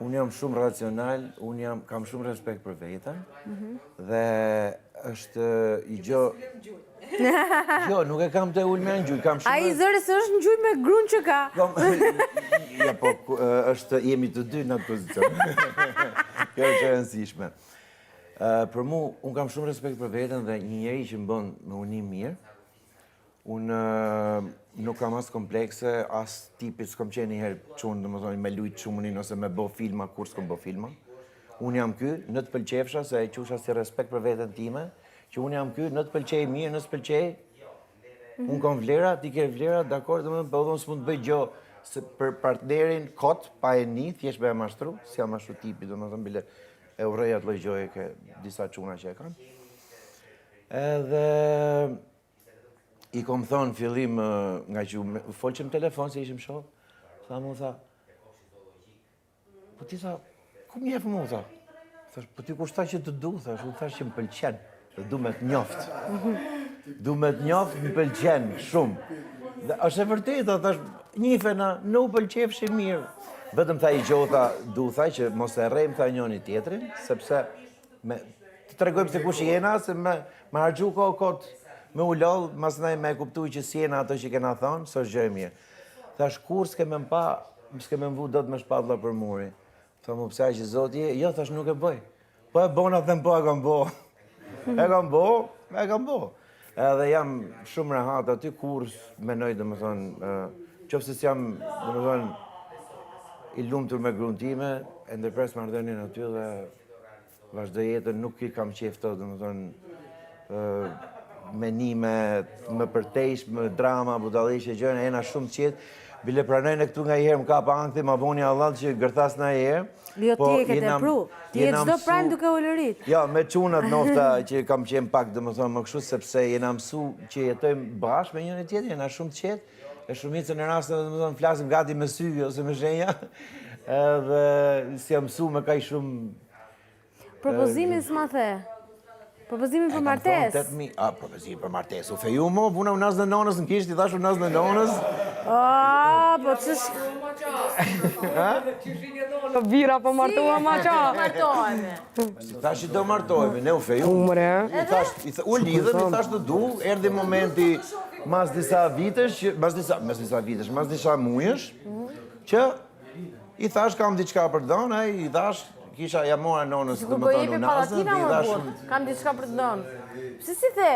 Unë jam shumë racional, unë jam, kam shumë respekt për veten, mhm. dhe është i gjë... Jo, nuk e kam të ulme në gjujt, kam shumë... Ai zëre se është në gjujt me grun që ka. Ja, po, është, jemi të dy në atë pozicion. Kjo është e rëndësishme. Për mu, unë kam shumë respekt për veten dhe një njeri që më bën me u ni mirë, Unë nuk kam as komplekse, as tipit s'kom qenë njëherë çun, domethënë me lujt çunin ose me bo filma, kur s'kom bo filma. Unë jam ky, në të pëlqefsha, se e qusha si respekt për veten time, që unë jam ky, në të pëlqej mirë, në s'pëlqej, mhm. unë kam vlera, ti ke vlera, dakord, domethënë, po unë s'mund të bëj gjo se për partnerin kot, pa e ni, thjesht me e mashtru, s'jam ashtu tipi, domethënë, bile, e urrej atë lloj gjoje ke disa çuna që e kanë. Edhe i kom thonë fillim nga që u folqëm telefon se ishim shok, tha mu tha, po ti tha, ku më njeh mu tha? Thash, po ti kush tha që të du, thash, unë thash që më pëlqen, dhe du me të njoft. Du me të njoft, më pëlqen shumë. Dhe është e vërteta, thash, njifena, në u pëlqefshi mirë. Vetëm tha i gjo, tha, du, tha, që mos e rrejmë, tha njoni tjetrin, sepse Me, të tregojmë se kush jena, se me, me harxhu kohë kot, me u lodh, masnej me e kuptu që s'jena ato që kena thonë, s'është gjë e mirë. Thash, kur s'ke me m'pa, s'ke me m'vu dot me shpatlla për muri. Tha mu pse aq i zoti je? Jo, thash, nuk e bëj. Po e bona, them po e kam bo. E kam bo, e kam bo. Edhe jam shumë rehat aty, kur menoj, domethënë, qoftë se s'jam, domethënë, i lumtur me grun time, e ndërpres marrëdhënien aty dhe vazhdoj jetën, nuk i kam qejf to, domethënë, menime, më përtejsh, më drama, budalliqe, gjëna, jena shumë qetë, bile pranojnë këtu nganjëherë më kap ankthi, ma boni Allah që gërthas nganjëherë. Jo, po, ti e ke tepru, ti e çdo prime duke ulërit. Jo, me çunat nofta që kam qenë pak, domethënë, më kështu, sepse jena mësu që jetojmë bashkë me njëri tjetrin, jena shumë të qetë, e shumicën e rasteve, domethënë, flasim gati me sy ose me shenja, edhe s'jam mësu me kaq shumë Propozimin s'ma the. Propozimin për martesë. A, propozimin për martesë. U feju mo, vuna unazën e nonës në kishë, i thash unazën e nonës. A, po qysh... Në bira po martua ma qa. Martohemi. Si thash që do martohemi, ne u feju. Umre. I thash, u lidhëm, i thash të du, erdhi momenti mas disa vitesh, mas disa, mas disa vitesh, mas disa mujësh, që I thash kam diçka për të dhënë, ai i thash kisha ja mora nonës domethënë unazën dhe i thash kam diçka për të dhënë. Pse s'i the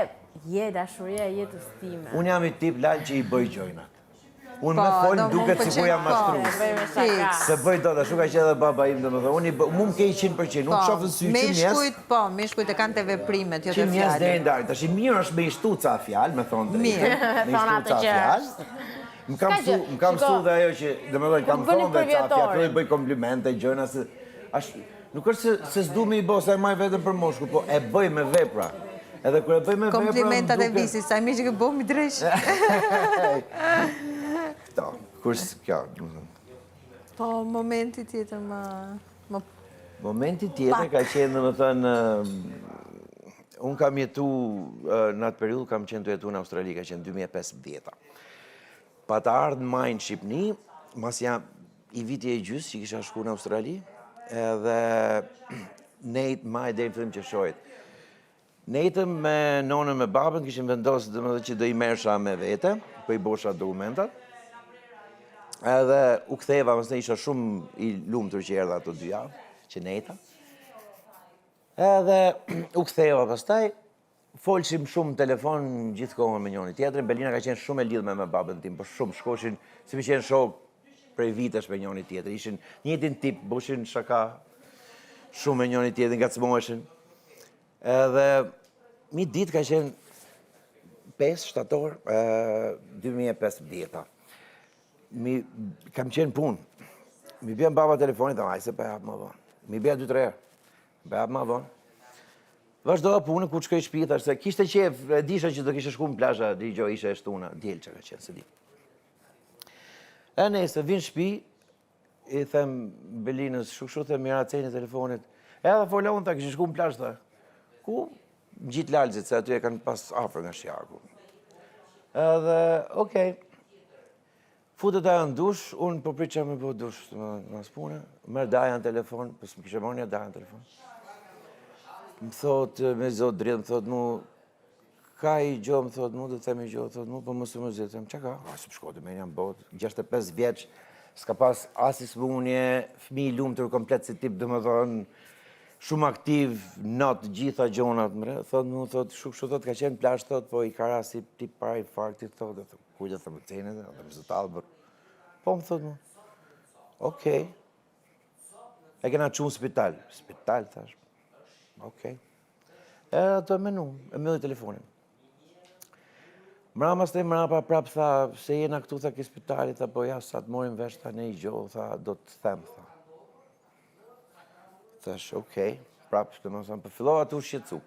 je dashuria e jetës time. Unë jam i tip lal që i bëj gjërat. Unë me po, fol duket sikur jam po, mashtrues. S'e bëj dot, ashtu ka qenë edhe baba im, domethënë, unë i bëj, mu më ke 100%, unë po, shoh në sy që mjes. Meshkujt, po, meshkujt e kanë te veprimet, jo te fjalët. Që mjes deri në darkë. Tash i mirë është me i shtu ca fjalë, me thonë drejtën. Mirë. Me i shtu ca fjalë. Më kam mësu, më kam mësu dhe ajo që, domethënë, kam thonë dhe ca fjalë, i bëj komplimente, gjëna se, ashtë, nuk është se, se s'du me i bo, se e maj vetëm për moshku, po e bëj me vepra. Edhe kur e bëj me vepra, Komplimentat e visit, sa i mirë që ke bo mi dreq. Këto, kur kjo, domethënë. Po, momenti tjetër më... më Momenti tjetër ka qenë, domethënë, unë kam jetu, në atë periudhë kam qenë tu jetu në Australi, ka qenë 2015-a. Pata ardhë në maj në Shqipni, mas jam i viti e gjysë që kisha shku në Australi, edhe nejt maj deri në fillim qershorit. Nejtëm me nonën me babën, kishim vendosë domethënë që do i merrsha me vete, po i bosha dokumentat. Edhe u ktheva, mësë isha shumë i lumtur që erdha ato dy javë, që nejta. Edhe u ktheva pastaj, Folshim shumë në telefon gjithë kohën me njëri tjetrin. Belina ka qenë shumë e lidhme me babën tim, po shumë shkoshin, si me qenë shok prej vitesh me njëri tjetrin. Ishin njëjtin tip, boshin shaka shumë me njëri tjetrin, ngacmoheshin. Edhe një ditë ka qenë 5 shtator 2015-a. Mi kam qenë punë. Mi bjen baba telefonit, tha, aj se po e hap më vonë. Mi bjen 2-3 herë. Po e hap më vonë. Vazhdova punën, kur shkoj shtëpi, thash se kishte qejf, e disha që do kishte shku në plazh, di gjë, ishte e shtuna, diel që ka qenë, s'e di. E nëse vin në shtëpi, i them Belinës, shu shu them mira ceni telefonit. Edhe fola unë, tha, kishin shku në plazh, tha. Ku? Ngjit Lalzit, se aty e kanë pas afër nga Shijaku. Edhe, okej. Futet ajo në dush, unë po pritsha me bo dush, domethënë, mas pune, merr daja në telefon, po s'më kishe marrë një daja në telefon. Më thot, me zë të dridhun, më thot mu, ka i gjo, më thot mu, do të them i gjo, thot mu, po mos u mërzit, them, çka ka? A, s'më shkote menja në botë, 65 vjeç, s'ka pas asnjë smunje, fëmi i lumtur komplet si tip, domethënë, shumë aktiv, not gjitha gjonat, mre, thot mu, thot, shu kështu, thot, ka qenë plazh, thot, po i ka ra si tip para infarktit, thot, dhe thot, kujt e thëmë cenë, dhe më zëtallë, bërë. Po, më thot mu, okej, e kena çu në spital, spital, thash, okej, e ato e menu, e mbylli telefonin. Mrapa së mrapa, prap tha, se jena këtu, tha, ke spitali, tha, po ja, sa të morim vesh, tha, një gjo, tha, do të them, tha. Thash, okej, prap, domethënë, po fillova të u shqetësu.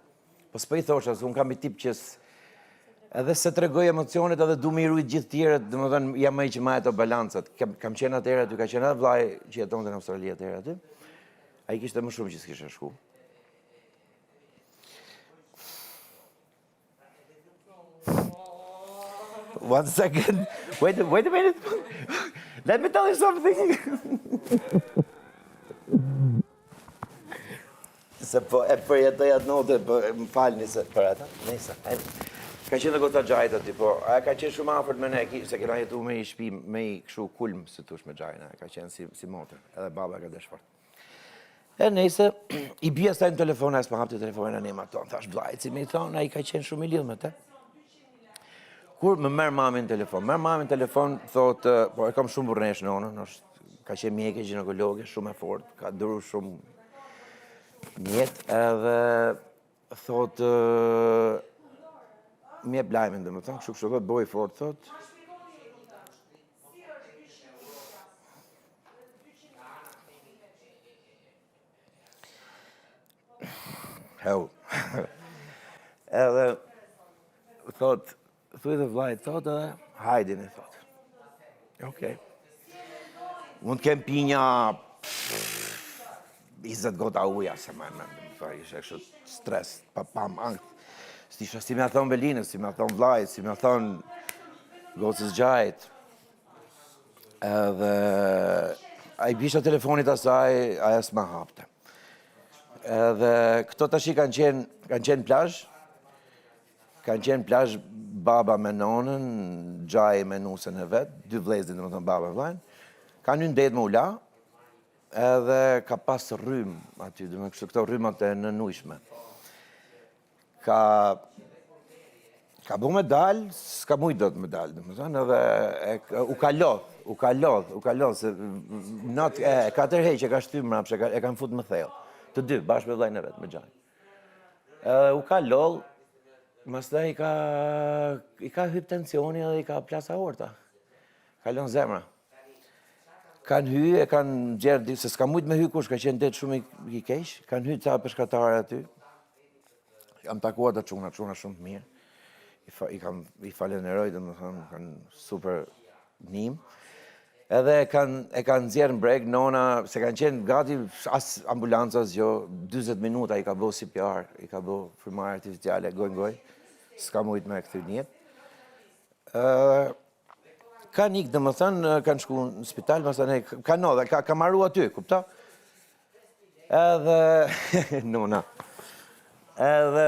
Po s'po i thosha, se unë kam i tip që edhe s'e tregoj emocionet, edhe du me i rujt gjithë tjerët, domethënë, jam ai që maj ato balancat. Kam, kam qenë atëherë aty, ka qenë edhe vllai që jetonte në Australi atëherë aty. Ai kishte më shumë që s'kisha shku. One second. Wait, wait a minute. Let me tell you something. Se po e përjetoj atë note, po më falni se për ata. Nëse. Ka qenë dhe goca xhajt aty, po ajo ka qenë shumë afërt me ne, se kena jetu me i shtëpi, me i kështu kulm, si thosh me xhajin, ka qenë si si motër, edhe baba ka desh fort. E nejse, i bie asaj në telefon, as ma hapte telefonin e nema tonë, thash vllajt, si me i thonë, ai ka qenë shumë i lidhur me te. Kur më merr mami në telefon, merr mami në telefon, thotë, po e kam shumë burrnesh nonën, është, ka qenë mjeke, gjinekologe, shumë e fortë, ka duru shumë n'jetë, edhe thotë, më jep lajmin, domethënë, kështu kështu, thotë, boj fort, thotë, Heu. Edhe, thot, thuj dhe vllajt, thot edhe, hajdini, thot. Okej. Mund të kem pi nja 20 gota ujë, se më më më ishe kështu stres, pa pam, ankth. S'disha si me thonë Belinës, si me thonë vllajt, si me thonë gocës xhajt. Edhe i bisha telefonit asaj, ajo s'ma hapte. Edhe këto tashi kanë qenë, kanë qenë plazh, kanë qenë plazh baba me nonën, xhaj me nusen e vet, dy vllezërit, domethënë baba e vllajnë, kanë hy në det me u la, edhe ka pas rrymë aty, domethënë kështu këto rrymat e nënujshme. Ka ka bu me dal, s'ka mujt dot me dal, domethënë edhe e, u ka lodh, u ka lodh, u ka lodh se not e ka tërheq, e ka shty mbrapsht, e ka e kanë fut më thellë. Të dy bashkë me vllajën e vet, me xhajin. Edhe u ka lodh, mastaj i ka i ka hyp tensioni edhe i ka plas aorta. Ka lënë zemra. Kanë hy, e kanë nxjerrë, se s'ka mujt me hy kush, ka qenë det shumë i keq, kanë hy ca peshkatarë aty. Jam takuar ata çuna, çuna shumë të mirë. I, fa, i kam i falenderoj, domethënë, kanë super nim. Edhe e kanë e kanë nxjerrë në breg nona, se kanë qenë gati as ambulanca as gjë, 40 minuta i ka bë CPR, i ka bë frymëmarrje artificiale gojë n'gojë. S'ka mujt me kthy në jetë. Ë Kanë ikë, domethënë, kanë shku në spital, masanej, ka ndodhë, ka, ka maru aty, kupto? Edhe, nona, edhe,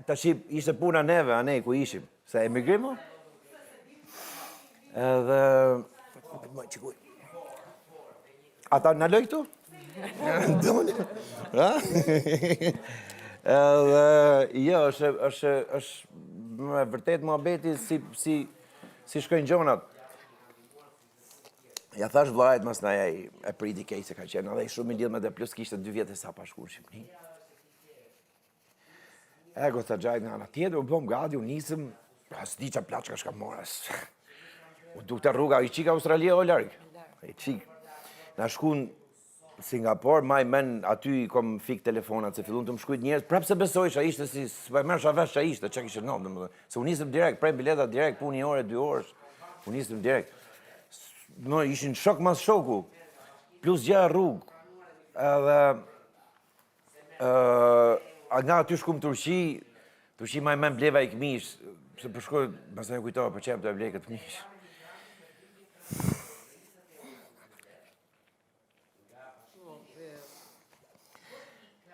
tashi ishte puna neve, anej, ku ishim, se emigrim, o? Edhe, më që kuj, ata naloj këtu? Doni? Ha? Edhe, jo, është, është, është, me vërtet muhabeti si, si, si shkojnë gjonat. Ja thash vllajt masnej ai e priti keq se ka qenë edhe shumë i lidhur me të plus kishte dy vjet e sa pa shku në Shqipëri. E goca xhajt nga ana tjetër, u bëm gati, u nisëm, as di ça plaçka shka morës. U dukte rruga, i çik Australia o larg. I çik. Na shku në Singapor, maj men, aty i kom fik telefonat, se fillun të më shkrujt njerëz, prapë s'e besojsha, ishte si, s'po e merrsha vesh ça ishte, ça kishte ndodhë, domethënë, se u nisëm direkt, prem bileta direkt, punë një orë, dy orësh, u nisëm direkt. Në, ishin shok mas shoku, plus gjë rrugë, edhe, ë nga aty shkum Turqi, Turqi maj men bleva i këmish, se po shkoj, pastaj u kujtova, po çem të e blej këtë këmish.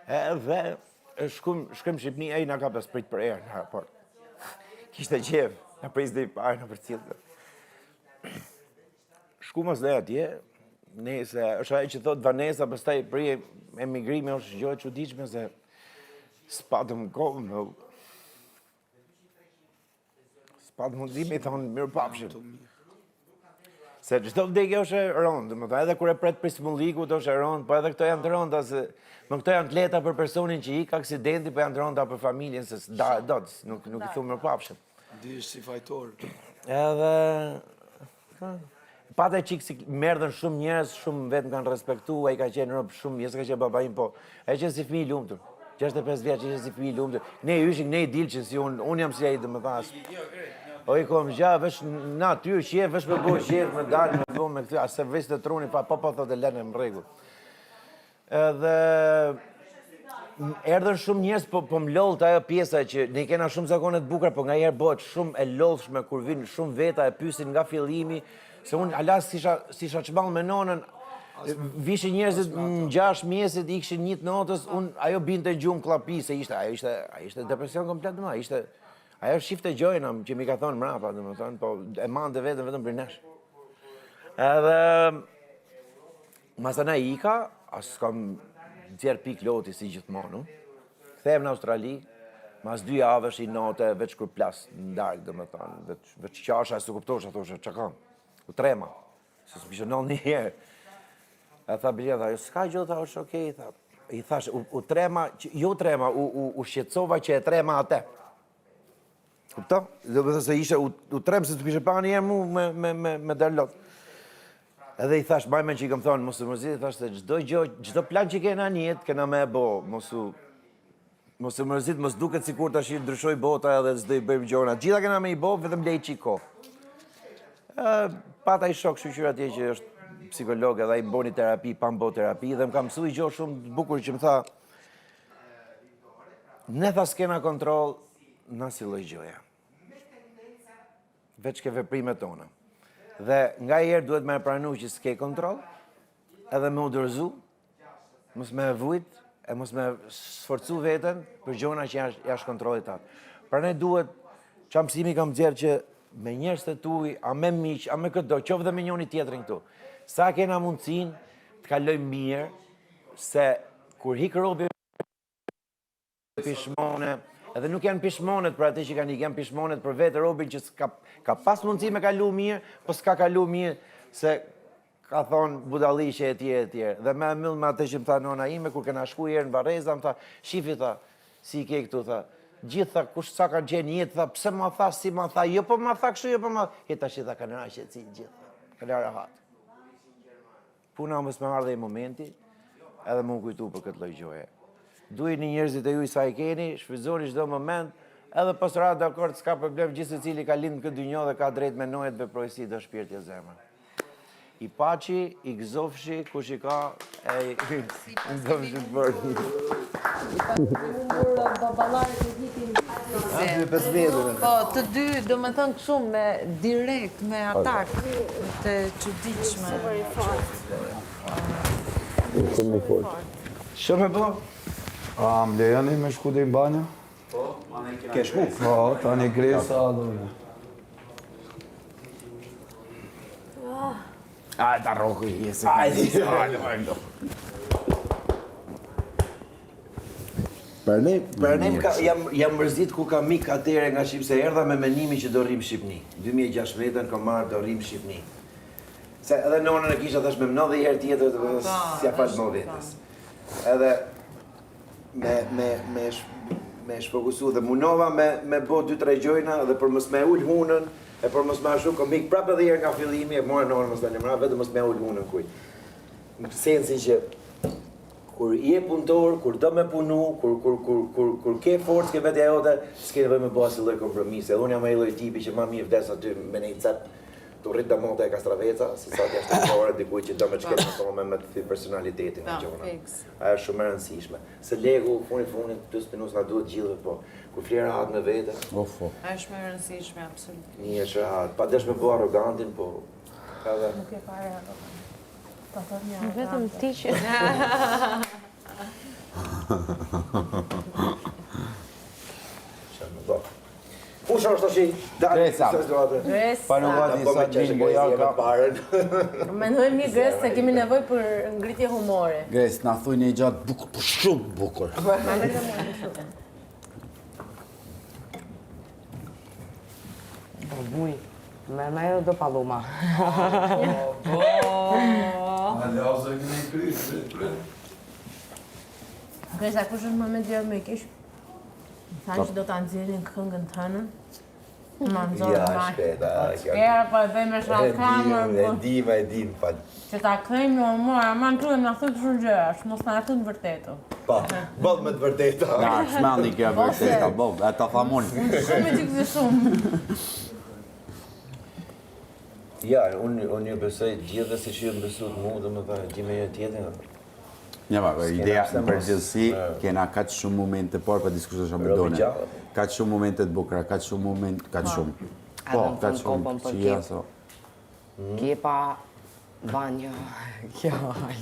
Edhe shkum, shkum në Shqipni, ai na ka pas prit për erë në aeroport. Kishte qef, na priste i parë, na përcillte. Shkum as dhe atje, nëse është ajo që thot Vanessa, pastaj për emigrimi është gjë e çuditshme se s'patëm kohë, me s'patëm mundësi me i thonë mirupafshim. Se çdo vdekje është e rëndë, domethënë, edhe kur e pret prej smullikut është e rëndë, po edhe këto janë të rënda, se më këto janë të lehta për personin që ik aksidenti, po janë të rënda për familjen, se s'da e dot, nuk, nuk i thu mirupafshim. Ndihesh si fajtor. Edhe... Pata çikë si më erdhën shumë njerëz, shumë vetë më kanë respektu, ai ka qenë rob shumë, jo se ka qenë baba im, po ai qenë si fëmijë i lumtur. 65 vjeç ishte si fëmijë i lumtur. Ne hyshim, ne i dilshim si unë, unë jam si ai domethënë. O i kom gja, veç natyrë, qef, veç me bo qef, me dalë, me bo, me këty, as se vriste truni, pa, po, po, thotë e lënë në rregull. Edhe erdhën shumë njerëz, po po më lodhte ajo pjesa që ne kena shumë zakone të bukura, po nganjëherë bëhet shumë e lodhshme kur vinë shumë veta e pyesin nga fillimi, se unë hala s'isha s'isha çmall me nonën, vishin njerëzit në 6 mëngjesit, ikshin një të natës, unë ajo binte në gjumë kllapi se ishte ajo ishte ajo ishte depresion komplet më, ishte ajo shifte gjojna që m'i ka thonë mrapa, domethënë, po e mante veten vetëm për nesh. Edhe Masanej ika, as s'kam nxjerr pikë loti si gjithmonë, unë. Kthehem në Australi, mas dy javësh i note, veç kur plas në darkë, domethënë, veç, veç qasha, s'e kuptosha, thosha, ça kam? U trema, se s'më kishte ndodhë një herë. E tha Bilja, tha, jo, s'ka gjë, tha, është okej, tha. I thash, u, u trema, që, jo u trema, u, u, u shqetësova që e trema atë. Kupto? Do të thënë se ishte u, u trem se të kishe pa një herë mu me me me me del lot. Edhe i thash, mbaj mend që i kam thonë, mos u mërzit, i thash se çdo gjë, çdo plan që kena në jetë, kena me e bo, mos u mos u mërzit, mos duket sikur tash i ndryshoi bota edhe s'do i bëjmë gjëra. Gjitha kena me i bo, vetëm lej çik kohë. Ë, pata i shok shyqyr atje që është psikolog edhe ai më boni terapi, pa më bo terapi dhe më ka mësu i gjë shumë të bukur që më tha Ne tha s'kena kontroll në asnjë lloj gjëje. Veç ke veprimet tona. Dhe nganjëherë duhet me e pranu që s'ke kontroll, edhe me u dorëzu, mos me e vujt, e mos me sforcu veten për gjona që jashtë, jashtë kontrollit tatë. Pra ne duhet, ça mësimi kam nxjerrë që me njerëz të tuj, a me miq, a me këdo, qoftë dhe me njoni tjetrin këtu. Sa kena mundësin të kalojmë mirë, se kur hik robi pishmone, edhe nuk janë pishmonet për atë që kanë ikë, janë pishmonet për vetë robin që s'ka, ka pas mundësi me kalu mirë, po s'ka kalu mirë se ka thonë budalliqe e tjere e tjere. Dhe me e myll me atë që më tha nona ime, kur kena shku herë në varreza, më tha, shifi tha, si i ke këtu, tha, gjithë tha, kush sa kanë qenë jetë, tha, pse ma tha, si ma tha, jo po ma tha kështu, jo po ma tha, e tash i tha, kanë ra qetësi gjithë, kanë ra rahat. Puna mos me ardhe i momenti, edhe me u kujtu për këtë lloj gjoje. Dujini njerëzit e juj sa i keni, shfrytëzoni çdo moment, edhe po s'ra dakord, s'ka problem, gjithsecili ka lind në këtë dynjo dhe ka drejt menojë të veprojë si do shpirti e zemra. I paçi, i gëzofshi, kush i ka, e i gëzofshi të bërë. I paçi humbur baballarët e vitin Po, të dy, domethënë kështu me direkt, me atak të çuditshme. Super i fortë. Shumë i fortë. Shumë e bo? A, më lejoni me shku dhe në banjo? Po, ma ne kena Ke shku? Po, tani gresa do në. A, ta rroku i jesi. Ajde, ajde, ajde. Për ne, për ne ka, jam, jam mërzit ku kam ik atëherë nga Shqipëria, se erdha me menimin që do rrim Shqipni. 2016 kam marrë do rrim Shqipni. Se edhe nonën e kisha thash me më ndodhi herë tjetër, të po, s'ja fal më vetes. Edhe me me me me shfokusu dhe munova me me bo dy tre gjojna dhe për mos me ul hunën e për mos me ashtu kom ik prapë edhe herë nga fillimi e mora nonën mos ta lëmra vetëm mos me ul hunën kujt. Në sensin që kur je punëtor, kur do me punu, kur kur kur kur kur ke forcë ke vetja jote, s'ke nevojë me bo asnjë lloj kompromisi. Edhe unë jam ai lloj tipi që ma mirë vdes aty me një cep të rrit domate e kastraveca, se sa t'ja shtë dorën dikujt që do me të shkel me thome me të thy personalitetin e gjona. Ajo është shumë e rëndësishme. Se leku, funi funit, plus minus na duhet gjithëve, po kur fle rahat me vete, Of, po. Ajo është më e rëndësishme, absolutisht. një është rahat. Pa desh me bo arrogantin, po edhe Nuk e fare arrogant. Vetëm ti që... Kush është tash? Gresa. Gresa. Pa nuk gati sa të vinë bojarka. Mendoj mirë Gres se kemi nevojë për ngritje humori. Gres, na thuj një gja t'bukur, po shumë bukur. Po buj, me me do palluma. A lozë kemi kry, kry. Gresa, kush është momenti jot më i keq? Më thanë që do ta nxjerrin këngën tënën. Ma nxorë Ja, ma. shkreta, kjo. Kera po e bëjmë me E shallkamër, dim, e po. dim, e dim, fal. Që ta kthejmë në humor, aman të lutem na thuj kështu gjëra, që mos na e thuj të vërtetën. Pa, boll me të vërteta. Na, shmendi kjo e vërteta, boll, e ta tham unë. Shumë e gjithë shumë. Ja, unë unë ju besoj gjithë se që ju më besuat mu, domethënë, gjime një tjetër. Një pak, ideja pse në mos. përgjithësi kena kaq shumë momente por pa diskutuar shumë Robi done. gjallë. Kaq shumë momente të bukura, kaq shumë moment, kaq shumë. Po, Edhe në kaq fund shumë kopën për qia, kep. so. Kepa, banjo, kjo,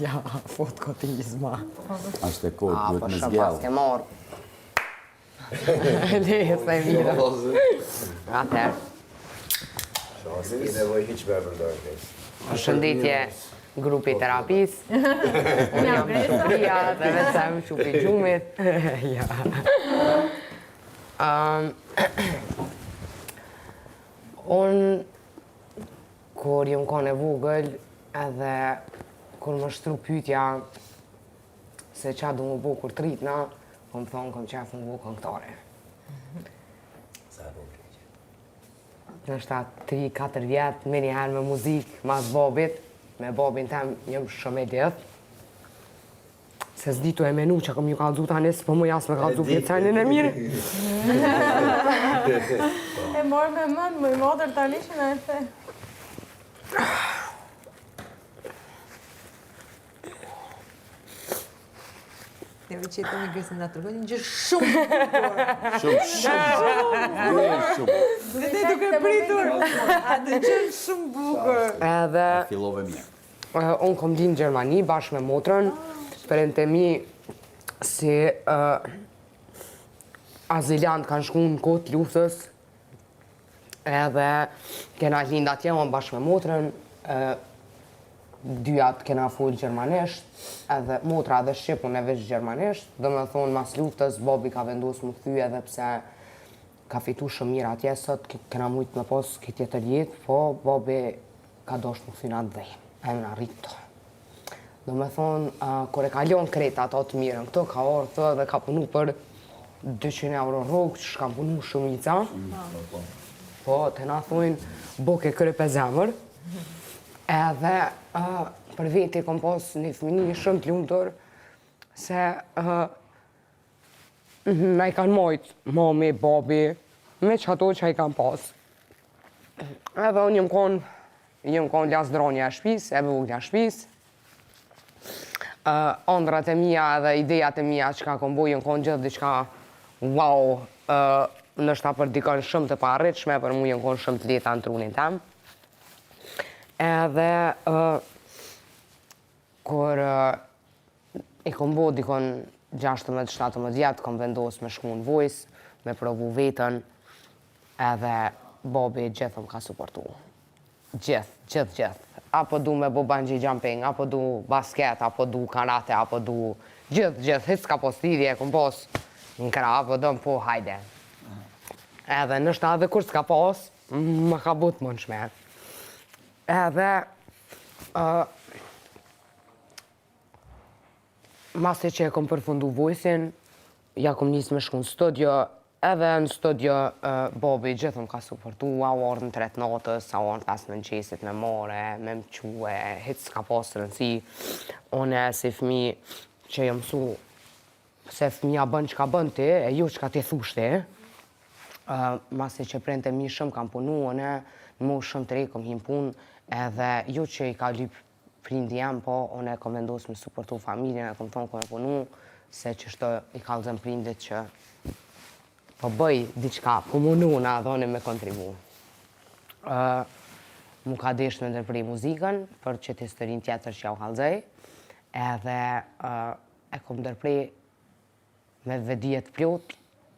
ja, fut kotizma. Është e kod, A, duhet po me shumë zgjell. pas ke marrë. Leje, se e mirë. Atëherë, S'ke nevojë hiç me e përdorë Gres. përshëndetje grupi terapisë. Unë jam Shqipëria dhe vetë sa jam çupi gjumit. Ja. Um, unë, kur jam konë e vogël, edhe kur më shtru pytja se qa du më bo kur të rritna, kom thonë kom qef më bo këngëtare. Sa e bukur që. Nështë 3-4 vjetë, me njëherë me muzikë, mas babit, me babin tem jam shumë e lidhë. Se s'di tu e menu që kom ju kallzu tani, s'po më jas me kallzu këtë senin e mirë. E morë me mend, më i motër tani që na e the. Neve që jetoni Gresën na tregoi një gjë shumë të bukur. Shumë, shumë, shumë, shumë. Dhe ne duke pritur atë gjë shumë bukur. Edhe Fillove mirë. unë kom lind në Gjermani bashkë me motrën, prindët e mi si uh, azilant kanë shku në kohë të luftës, edhe kena lind atje, unë bashkë me motrën, uh, dyjat kena fol gjermanisht, edhe motra edhe shqip, unë e veç gjermanisht, dhe me thonë mas luftës, babi ka vendosë mu kthy edhe pse ka fitu shumë mirë atje, sot kena mujtë me pas këtë tjetër jetë, po babi ka dosht mu kthy në atë dhe, e më na rritë to. Do me thonë, uh, kur e ka lonë krejt ato të mirën këto, ka ardhë dhe ka punu për 200 euro rrugë, që shkam punu shumica. Po, të na thujnë, boke kryp e zemër. Edhe uh, për veti kom pas një fëmijë shumë të lumtur, se uh, na i kanë majt mami, babi, me që ato që i kanë pas. Edhe unë jam konë, jam konë lazdronja e shpis, e vogla e shpis. Uh, ëndrat e mia edhe idejat e mia që ka kom bo, janë konë gjithë diçka wow, uh, ndoshta për dikon shumë të paarritshme, për mu janë konë shumë të lehta në trunin tem. Edhe uh, kur uh, i kom bo dikon 16-17 vjet, kom vendos me shku në Voice, me provu vetën, edhe babi gjithë më ka suportu. Gjithë, gjithë, gjithë. Apo du me bo bungee jumping, apo du basket, apo du karate, apo du... Gjithë, gjithë, hiç s'ka pos lidhje, kom pos në krah, apo do po hajde. Edhe nështë edhe kur s'ka pos, më ka bo të mundshme. Edhe, uh, masi që e kom përfundu Voice-in, ja kom nisë me shku në studio, edhe në studio uh, Bobi gjithë më ka suportu, a u ardhë në tre natës, a u ardhë në 5 mëngjesit me more, me më que, hiç s'ka pas rëndësi. Unë si fëmi që jam mësu se fëmija bën çka bën ti, e jo çka ti thush ti. Uh, masi që prindët e mi shumë kam punu, unë në moshë shumë të re kom hi në punë, edhe jo që i ka lyp prindi jam, po unë e kom vendos me suportu familjen, e kom thonë kom e punu, se që shto i kallzën prindit që po bëj diçka, po mununa dhe unë me kontribu. Uh, mu ka desht me ndërprej muzikën, për që të historinë tjetër që ja u kallzoj, edhe uh, e kom ndërprej me vedije të plot,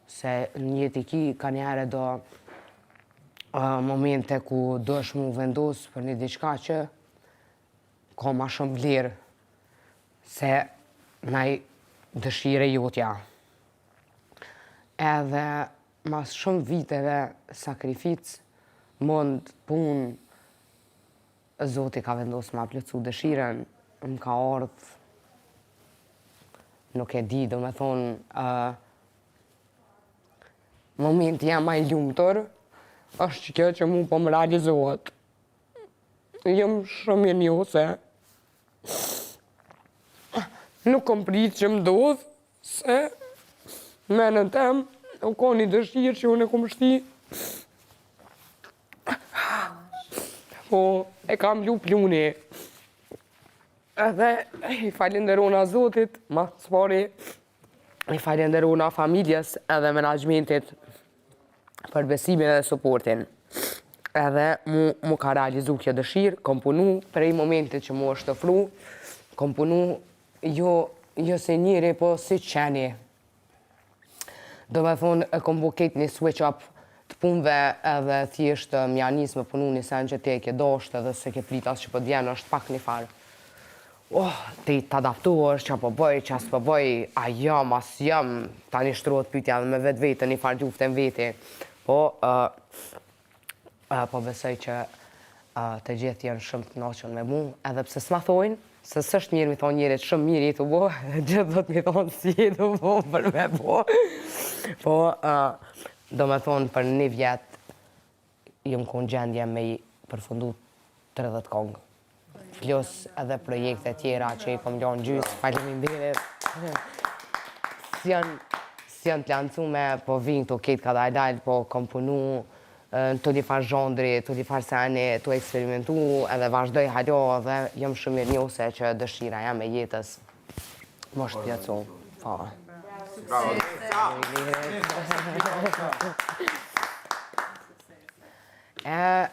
se në jetë i ki ka njëherë do Momente ku duhesh mu vendos për një diçka që ka ma shumë vlerë se naj dëshirë e jotja. Edhe mas shumë viteve sakrificë, mund, punë, Zoti ka vendosë ma plotësu dëshirën, më ka ardhë, nuk e di, do me thonë, Momenti jem ma i lumtur është që kjo që mu po më realizohet. Jam shumë mirënjohëse. Nuk kom prit që më ndodhë, se n'menën tem, u kon një dëshirë që unë e kom shti. Po, e kam lu pluni. Edhe i falenderona Zotit, ma s'pari, i falenderona familjes edhe menaxhmentit për besimin edhe suportin. Edhe mu, mu ka realizu kjo dëshirë, kom punu prej momentit që mu është ofru, kom punu jo, jo si njeri, po si qeni. Do me thonë, e kom bo ketë një switch up të punëve edhe thjesht m'ja nis me punu një sen që ti e ke dosht edhe s'e ke prit as që po t'vjen është pak një farë oh, ti të adaptohesh, qa po bëj, qa s'po bëj, a jam, a s'jam, tani shtrohet pyetja edhe me vetveten, një farë lufte në veti. Po, uh, uh, po besoj që uh, të gjithë janë shumë të kënaqur me mu, edhe pse s'ma thojnë, se s'është mirë mi thonë njerit shumë mirë je tu bo, gjithë do të mi thonë si je tu bo për me bo. Po, uh, do me thonë për një vjet, jam konë gjendje me i përfundu 30 kongë. Plus edhe projekte tjera që i kom lonë gjysë, faleminderit. S'janë s'janë të lancume, po vinë këto ketë ka dalë, po kom punu në të një farë zhandri, të një farë seni, të eksperimentu, edhe vazhdoj halo, edhe jam shumë mirënjohëse që dëshira jam e jetës më është plotësu. Po. Bravo. E...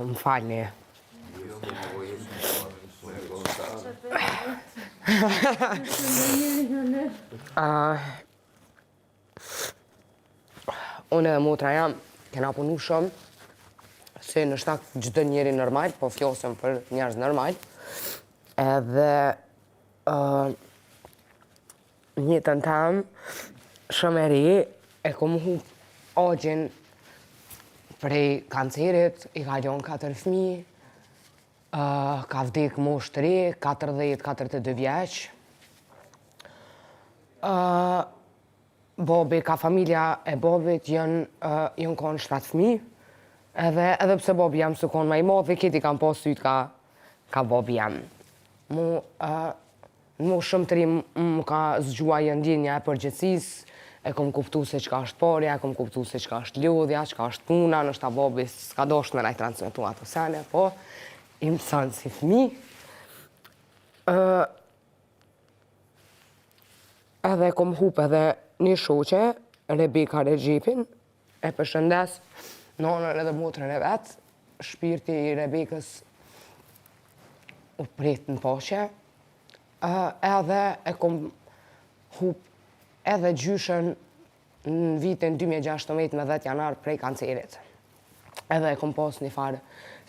Më falni. Ah. Unë edhe motra jem, kena punu shumë, se ndoshta çdo njeri normal, po flasim për njerëz normal, edhe në jetën tem, shumë e ri, e kom hup axhin prej kancerit, i ka lon 4 fmi, ka vdek moshë të re, 40-42 vjeç. Babi, ka familja e babit janë janë konë 7 fmi, edhe, edhe pse babi jem s'u konë ma i madh, krejt i kanë pas sytë ka, ka babi jem. Mu, në moshë shumë të ri më ka zgju ajo ndjenja e përgjegjësisë, e kom kuptu se çka është parja, e kom kuptu se çka është lodhja, çka është puna, ndoshta babi s'ka dosht me na i transmetu ato sene, po i mëson si fmi. Edhe kom hup edhe një shoqe, Rebeka Rexhepin, e përshëndes nonën edhe motrën e vet, shpirti i Rebekës u prehtë në paqe, edhe e kom hup edhe gjyshën në vitin 2016 me 10 janar prej kancerit. Edhe e kom pas një farë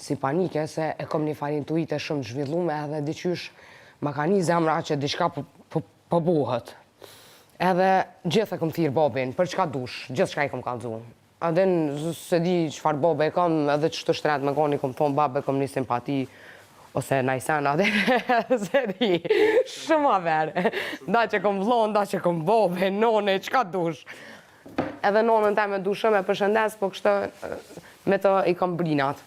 si panike, se e kom një farë intuite shumë të zhvillume edhe diqysh ma ka ni zemra që diçka po, po, po bohet. Edhe gjithë e kom thirrë babin, për çka dush, gjithë çka i kom kallzu. A din, s'e di çfarë babe e kam, edhe qështu shtret me konë, i kom thonë babë e kom një simpati, ose najsen, a din, s'e di, shumë aver. Nda që kom vllon, nda që kom babe, none, çka dush. Edhe nonën teme du shumë e përshëndes, po kështu me të i kom brinat.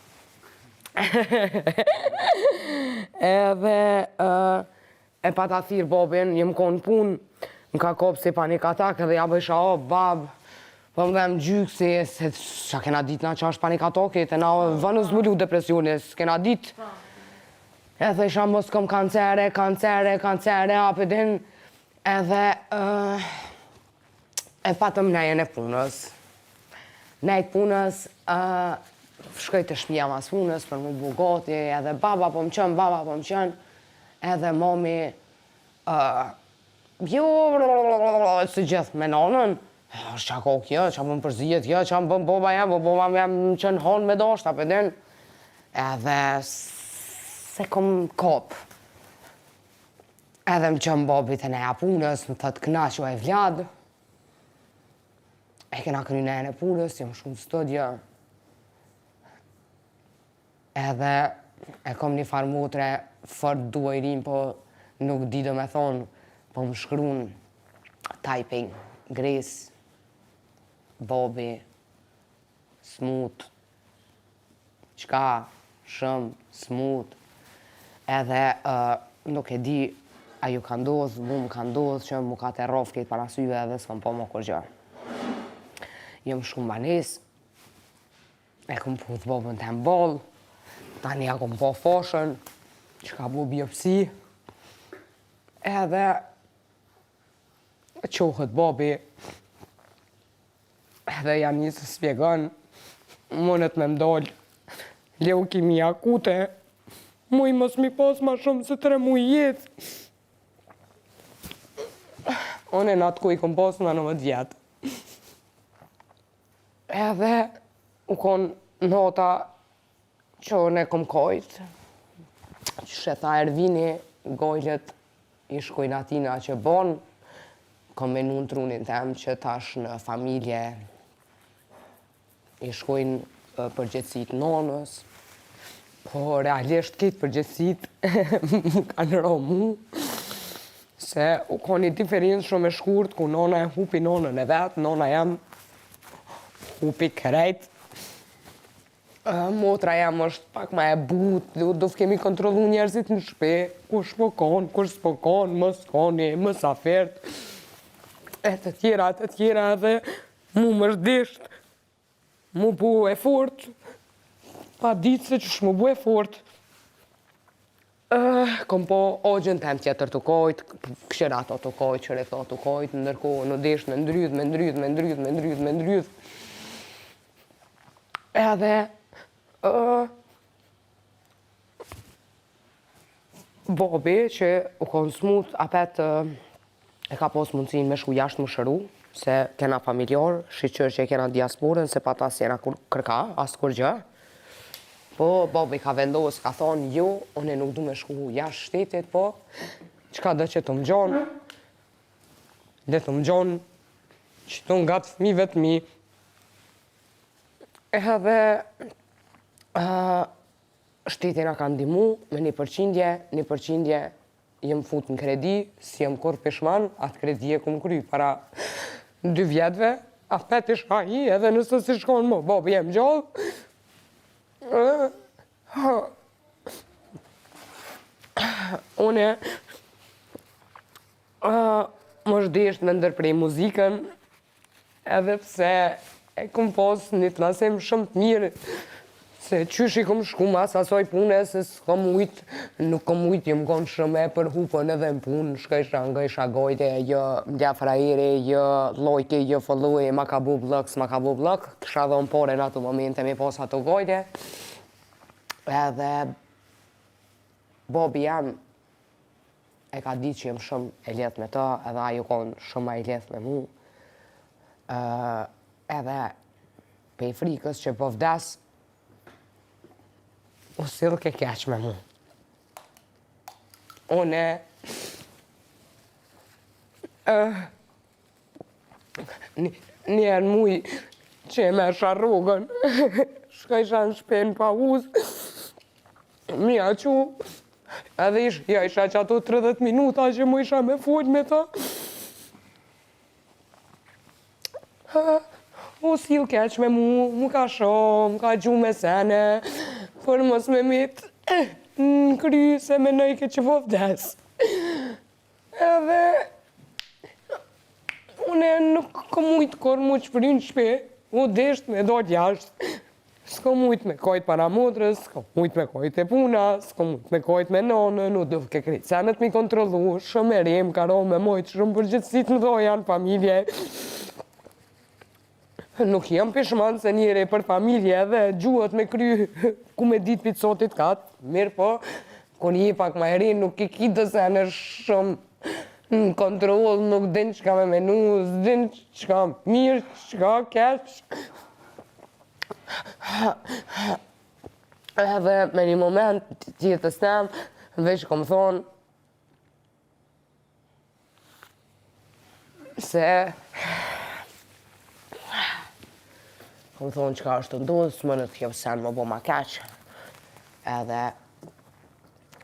Edhe E pata thirr babin, jem kon në punë, më ka kap si panic attack edhe ja bëjsha o bab, po më dhem gjyksi, se ça kena dit na qa është panic attack-i, te na vonë zbulu depresioni, s'kena dit. E thojsha mos kom kancere, kancere, kancere, a pe din. Edhe e patëm nejën e punës. Nejë punës, shkoj te shpia mas punës për mu bu gati, edhe baba po më qon, baba po më qon, edhe mami, jo, si gjithë me nanën, është qa ko kjo, qa më përzijet kjo, qa më bën baba jem, po baba jem më qon n'hanë me dasht, a pe din, edhe s'e kom kap. Edhe më qon babi te neja punës, më thot knaqu evlad, e kena kry nejën e punës, jam shku në studio, edhe e kom një farë motre, fort du Irinë, po nuk di do me thonë, po më shkrun typing, Grace, Bobi, smut, Çka shumë smut edhe nuk e di a ju ka ndodh mu më ka ndodh që mu ka terrof krejt para syve edhe s'kam pa mo kurgjo. Jom shku n'banesë e kom puth babën tem n'ballë tani ja kom pa fashën që ka bo biopsi edhe çohet babi Edhe ja nis spjegon, mundet me m'dol leukemi akute, muj mos mi pas ma shumë se 3 muj jetë. Unë në atë kohë i kom pas 19 vjetë. Edhe u kon nata që unë e kom kajt, që tha Ervini, gajlet i shkojnë atina që bon, kom menu në trunin tem që tash në familje i shkojnë përgjegjësit nonës, po realisht këtë përgjegjësit më kanë ra mu, se u kon një diferencë shumë e shkurt, ku nona e hupi nonën e vet, nona jem hupi krejt, Motra jem është pak ma e butë, do do kemi kontrollu njerëzit në shpi, kush po kon, kush s'po kon, mos koni, mësafirët, e të tjera, të tjera edhe mu më është desht, mu bu e fort, pa ditë se qysh mu bu e fort. Kom pa axhën tem tjetër tu kajt, kqyr ato tu kajt, kqyr këto tu kajt, ndërkohë u desht me ndrydh, me ndrydh, me ndrydh, me ndrydh, me ndrydh. Edhe babi që u konë smut, apet e ka pas mundësinë me shku jashtë mu shëru, se kena familjar, shyqyr që e kena diasporën, se pa ta s'jena kërka, as kurgjë. Po, babi ka vendos, ka thonë, jo, unë nuk du me shku jashtë shtetit, po, çka do që të më gjonë, le të më gjonë, qëtu ngat fmive të mi, edhe, shteti na ka ndihmu me një përqindje, një përqindje Jam fut në kredi, s'jam kurrë pishman, atë kredi e kum kry para dy vjetëve, apet ish ai edhe nëse s'ish kon mo babi jem gjallë. Une më është desht me ndërprej muzikën, Edhe pse e kom pas një plasim shumë të mirë, se qysh i kom shku mas asaj pune, se s'kom mujt, nuk kom mujt, jom konë shumë e përhupun edhe në punë, shkojsha, ngojsha gajle, jo m'la frajeri, jo like, jo follow, ma ka bo block, s'ma ka bo block, kisha dhonë pare në ato momente me pas ato gajle, edhe babi jem e ka ditë që jam shumë e lidht me të, edhe ai u kon shumë ma i lidht me mu. Edhe pej frikës që po vdes, u sillke keq me mu. Une, një herë muj që e merrsha rrogën, shkojsha në shpi në pauzë, mi a qu, edhe ish, ja isha që ato 30 minuta që mu isha me fol me ta. U sill keq me mu, mu ka sho, më ka gju me sene, për mos me mit në kry se menojke që po vdes. Edhe une nuk kom mujtë kurrë mu shfry në shpi, u desht me dal jashtë. S'kom mujt me kajt para motrës, s'kom mujt me kajt te puna, s'kom mujt me kajt me nonën, u duhke krejt senet m'i kontrollu, shumë e re m'ka ra me majt shumë përgjegjësi të mdhaja në familje. Nuk jam pishman se njeri për familje edhe gjuhët me kry ku me dit pi t'sotit kat, mirëpo, kur je pak ma e ri nuk i ki do sene shumë në kontroll, nuk din çka me menu, s'din çka mirë, çka keq. Edhe me një moment të jetës tem, veç kom thonë, se kom thonë çka është tu ndodhë, s'munet kjo sen me bo ma keq. Edhe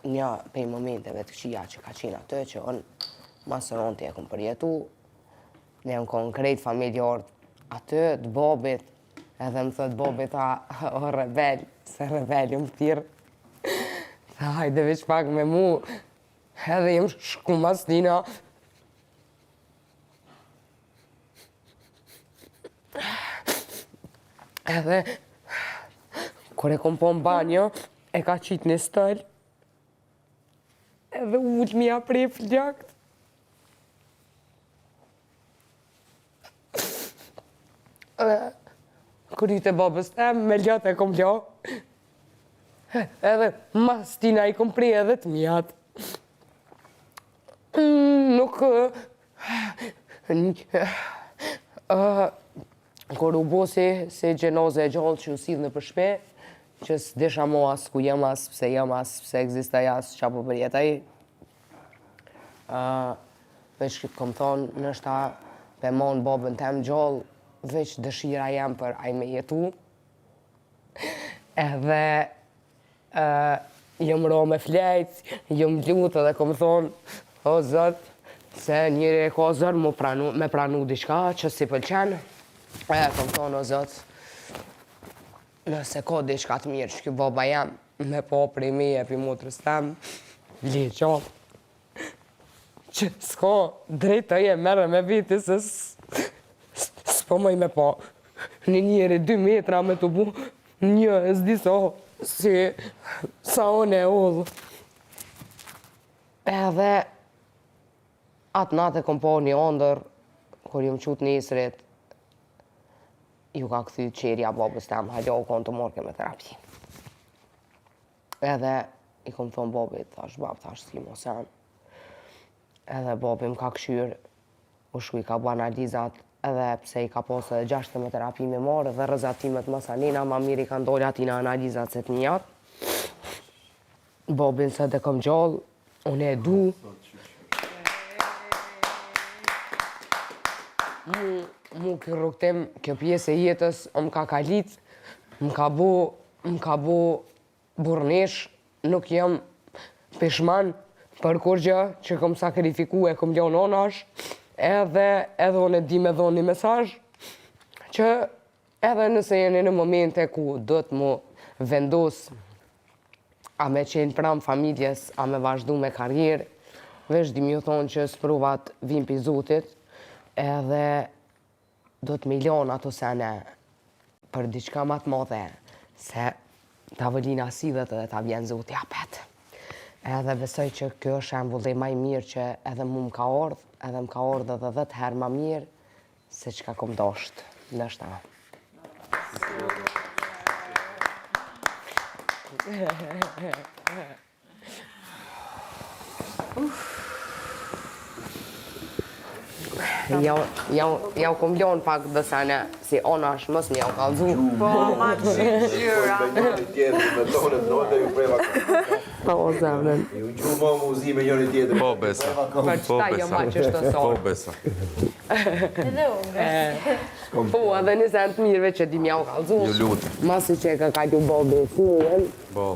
një prej momenteve të këqija që ka qenë aty, që unë ma së rëndi e kom përjetu, Ne jam konë krejt familjarët aty të babit, edhe më thot babi tha, o rebel, se rebel jam thirrë. Tha, hajde veç pak me mu, edhe jem shku mas tina. Edhe, kur e kom po në banjo, e ka qitë një stol, Edhe u ul me ia pre flokët. Edhe kryt e babës tem, me lot e kom la. Edhe mas tina i kom pre edhe të mijat. Nuk... Kur u bo si, si xhenaze e gjallë që u sill nëpër shpi, që s'disha mo as ku jam as pse jam as pse ekzistoj as ça po përjetoj, veç kom thonë, ndoshta pe mon babën tem gjallë, veç dëshira jem për ai me jetu, edhe Jom ra me flejt, jom lut edhe kom thonë, o Zot, se njeri e ka zor me pranu, me pranu diçka që s'i pëlqen, e kom thonë, o Zot, nëse ka diçka të mirë që ky baba jem, me pa prej meje, prej motrës tem, le gjallë, që s'ka drejtoje merre me veti se s'po muj me pa një njeri 2 metra me t'u bu një s'di sa si sa unë e ullë edhe atë natë e kom pa një ondër kur jom çu t'nesrit ju ka kthy çerja babës tem hala u konë tu marrë kemoterapi Edhe i kom thonë babit, thash bab, thash s'ki mo sen. Edhe babi më ka kqyrë, u shku i ka bo analizat, edhe pse i ka pas edhe 6 kemoterapi me marrë, dhe rrezatimet masanena, ma mirë i kanë dalë atina analizat se të mijat. Babin sot e kom gjallë, unë e du. Mu, mu kjo rrugëtim, kjo pjesë e jetës, më ka kalit, më ka bo, më ka bo burrnish, nuk jam pishman për kurgjë që kom sakrifiku e kom lënë onash, edhe edhe unë e di me dhonë një mesazh që edhe nëse jeni në momente ku do të mu vendos a me qenë pranë familjes, a me vazhdu me karrierë, veç di me ju thonë që sprovat vinë pi Zotit, edhe do të me i lonë ato sene për diçka ma të madhe, se tavolina sillet edhe ta bjen Zoti apet. Edhe besoj që kjo është shembulli ma i mirë që edhe mu më ka ardhë, edhe më ka ardhë edhe 10 herë ma mirë se çka kom dasht, ndoshta. Jau, jau, jau kom lonë pak do sene, si onash, mos me jau kallzu. Po, ma të shqyra. Me njëri tjetrin, me tonë të nojtë, ju preva Po, o zemrën. Ju gju më muzi me njëri tjetrin. Po, besa. Për qëta jo ma që shtë Po, sorë. besa. Edhe unë. Po, edhe një sen të mirëve që di m'jau kallzu. Ju lutem. Masi që e ka kalu babi fëmijën, Po.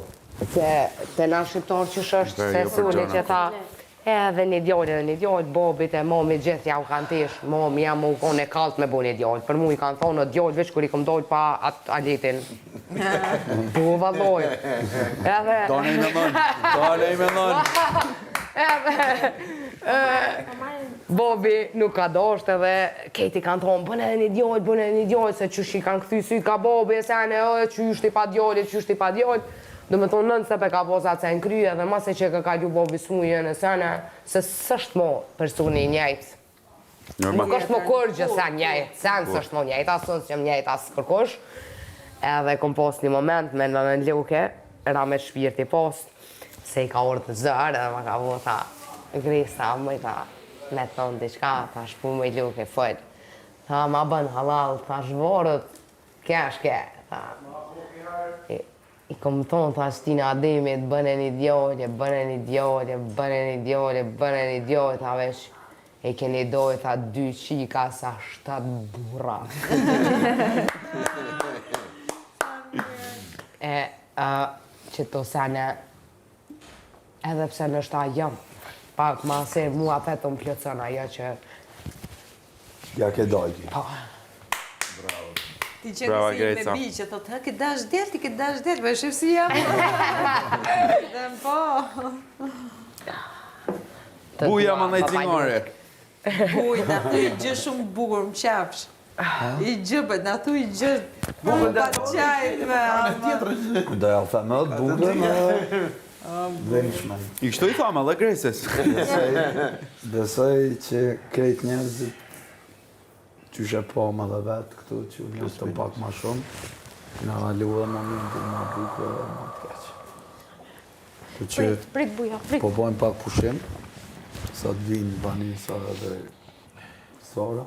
Se te na shqiptarë qysh është Dhe se jo për soni gjëra që tha edhe një djalë edhe një djalë, babit e mamit gjithë jau kanë tesh, mami jam u konë e kallt me bo një djalë. Për mu i kanë thonë djalë veç kur i kom dalë pa atë aletin. Po valloj. Edhe Tane i me thonë, tane i me thonë. edhe Po marrin. Bobi nuk ka dosht edhe kejt i kanë thonë, bëne edhe një djalë, bëne edhe një djalë, se qysh i kanë kthy sytë ka bobi e sene, e qysh ti pa djalë, qysh ti pa djalë. Do me thonë non stop e ka pas atë sen n'kry edhe masi që e ka kalu bobi smujën e sene, se s'është mo personi i njëjtë. Nuk është mo kurgjë sen njëjtë, sen s'është mo njëjtë, as unë s'jam njëjtë, as kërkush. Edhe kom pas një moment me nënën Luke, rahmet shpirti pastë, se i ka ardhë zor edhe ma ka bo tha, Gresa, moj tha, me të thonë diçka, thash po moj Luke, fol. Tha, ma bën hallall, thash vorët, kesh ke, tha. I kom thonë, thash Tina Ademit, bëne një djalë, bëne një djalë, bëne një djalë, bëne një djalë, tha veç, e keni doj, tha dy qika sa shtatë burra. e, uh, që to sene, edhe pse ndoshta jam, pak ma se mua vetëm plotëson ajo që Ja ke dalë ti. Po. Bravo. Ti që ke si me bi që thotë, ha, ke dash djalë, ti ke dash djalë, po e shef si jam. Dhe po. Buja më ndaj cingore. Buj, na thuj gjë shumë bukur, më qafsh. I gjë, për, na thuj gjë. Bukur pa qajt me ama. Do ja them edhe bukur, më dhimbshme. I kështu i thamë edhe Gresës. Besoj që krejt njerëzit qysh e pamë edhe vetë këtu, që u njoftëm pak ma shumë, na kalu edhe momentin ma bukur edhe ma të keq. Kështu që Prit, prit buja, prit. po bojmë pak pushim, sa të vinë Vanessa edhe Sara.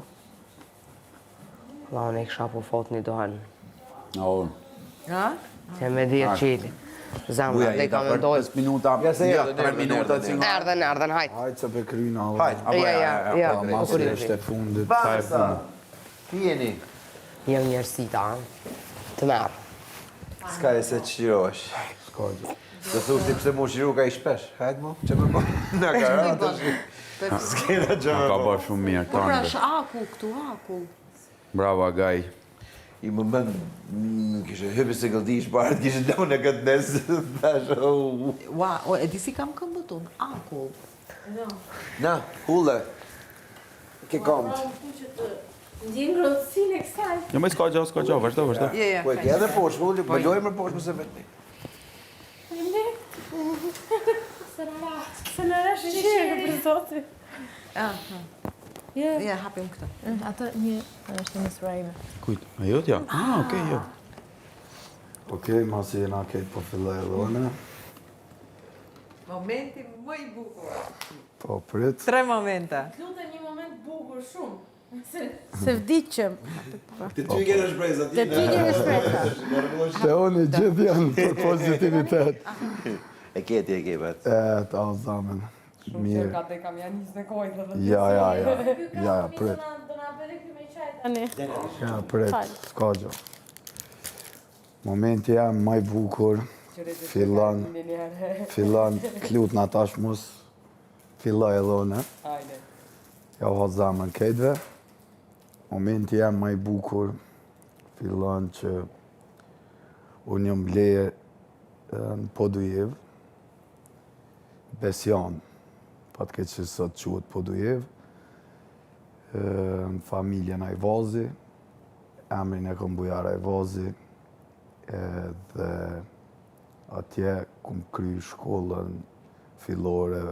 La, unë e kisha po fot një duhan. No. Ha? Se me dhjetë qili. Zemra, dhe ka me dojë. 5 minuta, Ja, se ja, erdhën, 3 erdhën, minuta erdhën, që nga. Erdhën, erdhën, hajt. Hajt se pe kryna. Hajt, apo Ja, ja, ja, ja, ja, Po, po masi kryna. është e fundit. Vanessa, ti jeni. Jo njerëzita, të merë. S'ka e se të çlirohesh. S'ka gjë. Do thush ti pse mu çliru ka i shpesh. Hajt mu, që më po. Na ka ra tash. S'kena gjë më Ka po. bërë shumë mirë, Po pra, tanëve. është akull këtu, akull. Bravo, Agaj. I më mend, mm, kishe hypë se gëldish parë, kishe lënë në këtë nes, thash, oh. Ua, o, e di si kam këmbët unë, akull. Na, hulle. Ke komt. Ndjen ngrohtësinë e kësaj. Jo, më s'ka gjë, s'ka gjë, vazhdo, vazhdo. Je, je. Po e ke edhe poshtë, hulle, po lojmë më poshtë mëse vetmi. Se na ra, se na ra sheqeri për zotin. Aha. Je. Ja, hapim këtë. Mm, Atë një është një sura ime. Kujt? A jotja? Ah, okej, jo. Okej, masi jena krejt po filloj edhe unë. Momenti më i bukur. Po prit. Tre momente. Lutem një moment bukur shumë. Se, se vdiqëm. Te ty kene shpresa, Te ty kene shpresa. Te unë gjithë janë për pozitivitet. E ke ti, e ke vetë. E, ta o zamen. Mirë. Ka të kam janë njësë në kojtë dhe Ja, ja, ja. Ja, ja, prit. Do na bëre ky me çaj tani. Ja, prit, s'ka gjë. Momenti jam ma i bukur, fillon, fillon, t'lutna tash mos filloj edhe unë. Hajde. Ja u ha zemrën krejtve. Momenti jem ma i bukur fillon që unë jam ble në Podujevë, Besian, fatkeqësisht sot quhet Podujevë, në familjen Ajvazi, emrin e kom Bujar Ajvazi, edhe atje kum kry shkollën fillore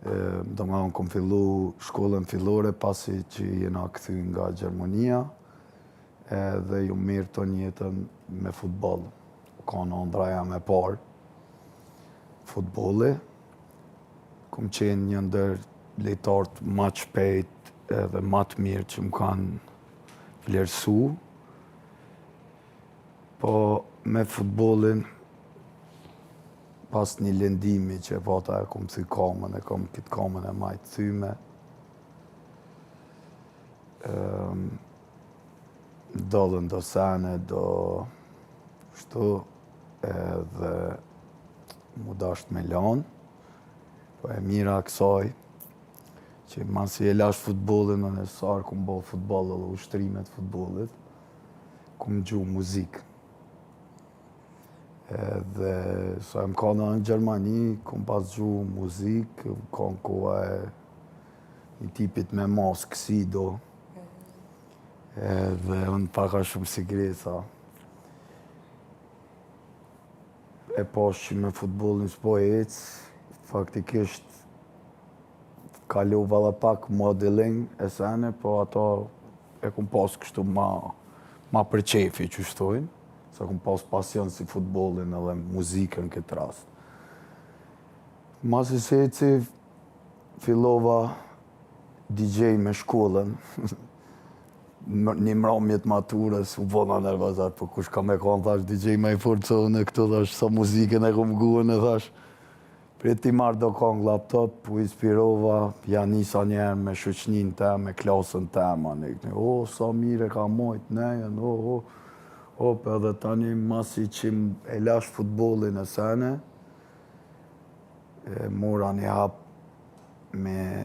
Domethonë, kom fillu shkollën fillore pasi që jena kthy nga Gjermania edhe jom marrë ton jetën me futboll. U kanë andrra jeme e parë futbolli. Kom qenë një ndër lojtarët ma të shpejt edhe ma të mirë që më kanë vlerësu. Po me futbollin Pas një lëndimi që e pata e kom thy kamën, e kom këtë kamën e majtë thyme. Ndodhën do sene, do kështu, edhe m'u dasht me lanë. Po e mira kësaj, që masi e lash futbollin, unë sa herë kum bo futboll edhe ushtrime t'futbollit, kum ngju muzikë. Edhe sa jam kanë në Gjermani, kum pas ngju muzikë, kanë koha e... Një tipit me maskë Sido. Edhe unë pak a shumë si Gresa. E pash që me futbollin s'po ec, faktikisht kalova edhe pak modeling e sene, po ato e kum pas kështu ma, ma për qefi që shtojnë, se kum pas pasion si futbollin edhe muzikën në këtë rast. Masi se eci, fillova DJ me shkollën, një mramje të maturës, u bona nervoz, po kush ka me konë, thash, DJ ma i fort se unë këtu, thash, sa muzikën e kom ngu, thash, prit t'i marr do kongë laptop, u inspirova, ja nisa njëherë me shoqnin tem, me klasën tem, anë, o, sa mire ka mojt, nejën, o, o, op, edhe tani, masi që e lash futbolin e sene, e mora një hap me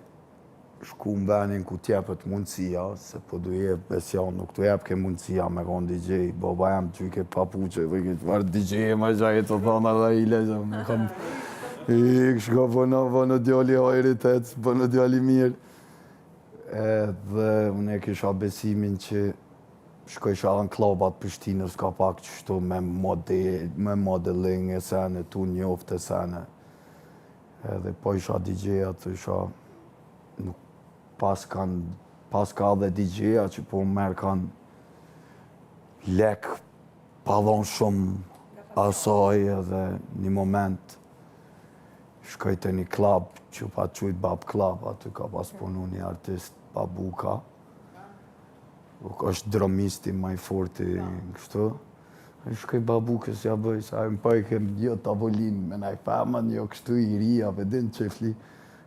shku në venin ku t'jepet mundësia, se po du jep besion, nuk t'u jep ke mundësia me konë DJ, baba jam që ke papuqe, dhe ke qëfar DJ e ma gjaj të thonë edhe i lezë, me kam, i shko bënë, bënë djali hajrit, ec, bënë djali mirë, edhe unë e kisha besimin që shkojsha në klubat Prishtinës ka pak qështu me model, me modeling e sene, tu njoft e sene. Edhe po isha DJ-a, të isha nuk pas kanë pas ka dhe DJ-a që po merr kanë lek pa dhonë shumë asaj edhe një moment shkoj te një klub që pa qujt Bab Club, aty ka pas punu një artist Babuka. Është drumisti ma i forti kështu. I shkoj Babukës ja bëj, se ai më pa i kem jo tavolinë me naj femën, jo kështu i ri, a pe din qefli.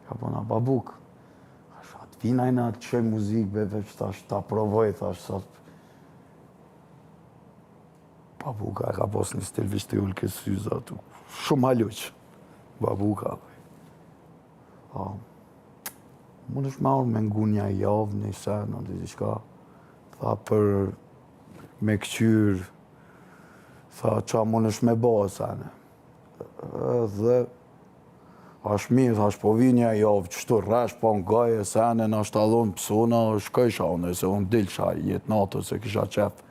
Ja bona Babuk. Thash, a të vina na të çoj muzikë, be, veç tash ta provoj, thash, sa... Babuka e ka pas një stil veç të ulke syza, tu. Shumë haluq. Babuka. Po. Mund është me ardhë me ngu një javë, një sen, në diçka. Tha për me këqyrë, tha qa mund është me bo sene. Dhe, është mirë, thash, po vi një javë, qështu rresh, po ngoj e sene, në është adhon pësona, shkojsha unë, se unë dilsha jetë natës, se kisha qef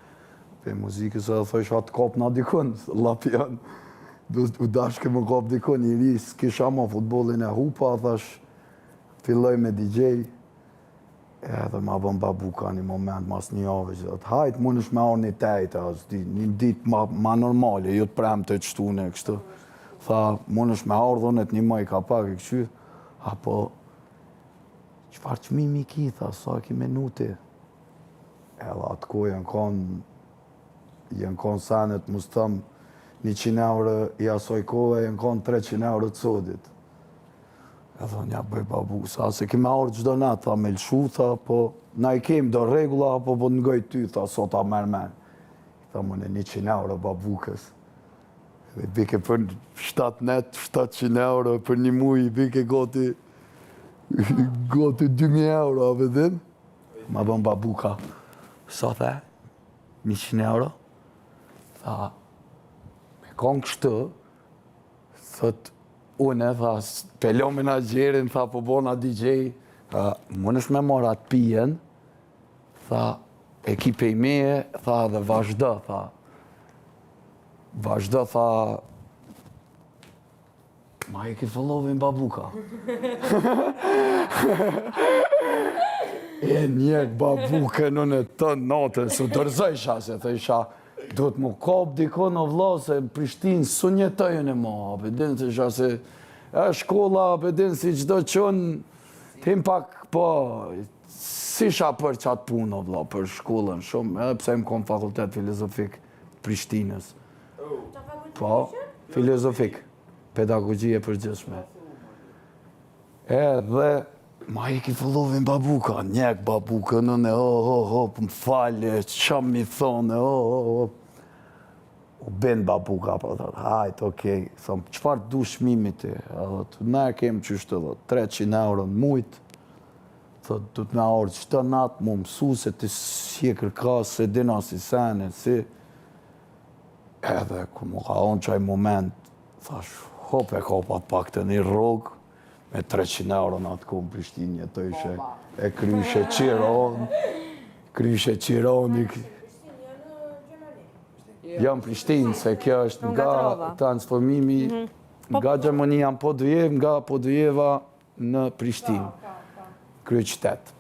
pe muzikës, edhe thojsha të kop na dikun, lapion, u dashke më kop dikun, i ri, s'kisha ma futbolin e hupa, thash, filloj me DJ, Edhe ma bën babuka një moment mas një jave që thotë, hajt mund është me ardhë një tejtë, as di, një ditë ma, ma normale, jo të premte të shtune, kështu. Tha, mund është me ardhë unë të një maj ka pak e kështu, apo, çfarë çmimi ki, tha, sa ki menu ti? Edhe atë kohë janë konë, janë konë senet, mos thëm, 100 euro i asoj kohe, janë konë 300 euro të sodit. Edhe unë ja bëj babu, sa se kemi ardhë çdo natë, tha me lëshu, tha, po na i kem do rregulla, po po të ngoj ty, tha, sot ta merr men. I tha, më në 100 euro babukës. Dhe bike për 7 net, 700 euro, për një muj, bike gati, gati 2000 euro, a pe din? Ma bën babuka, sa the, 100 euro? Tha, me konë kështu, Thot, une, tha, pe lo menaxherin, tha, po bona DJ, tha, mundesh me marrë atë pijen, tha, e ki pej meje, tha, dhe vazhdo, tha, vazhdo, tha, ma e ki follovin babuka. E njek babukën unë të natën, s'u dorëzojsha, se thojsha, Duhet mu kap dikun o vlla se në Prishtinë s'un jetoj unë mo, a pe din se sha se e shkolla, a pe din si çdo çun, tim pak po s'isha për qatë punë o vlla, për shkollën shumë, edhe pse më kom fakultet filozofik të Prishtinës. Po, filozofik, pedagogji e përgjithshme. Edhe ma i ki follovin babuka, njek babukën unë, o, o, o, më falë, qa mi thonë, o, o, o. U ben babuka, po thot, hajt, okej, thom, çfarë du çmimi ti? Edhe thot, na e kem qështu, thot, 300 euro në mujt, thot, du të na ardhë çdo natë, mu mësu se ti s'je kërka, se din asi sene, si. Edhe, kur mu ka onë qaj moment, thash, hop e kopa pak të një rrugë, Me 300 euro në atë kohë në Prishtinë jetojshe, e kryshe qiron, kryshe qiron, Jo në Prishtinë, se kjo është nga transformimi, mhm. nga Gjermania në Podujevë, nga Podujeva në Prishtinë, kryeqytet.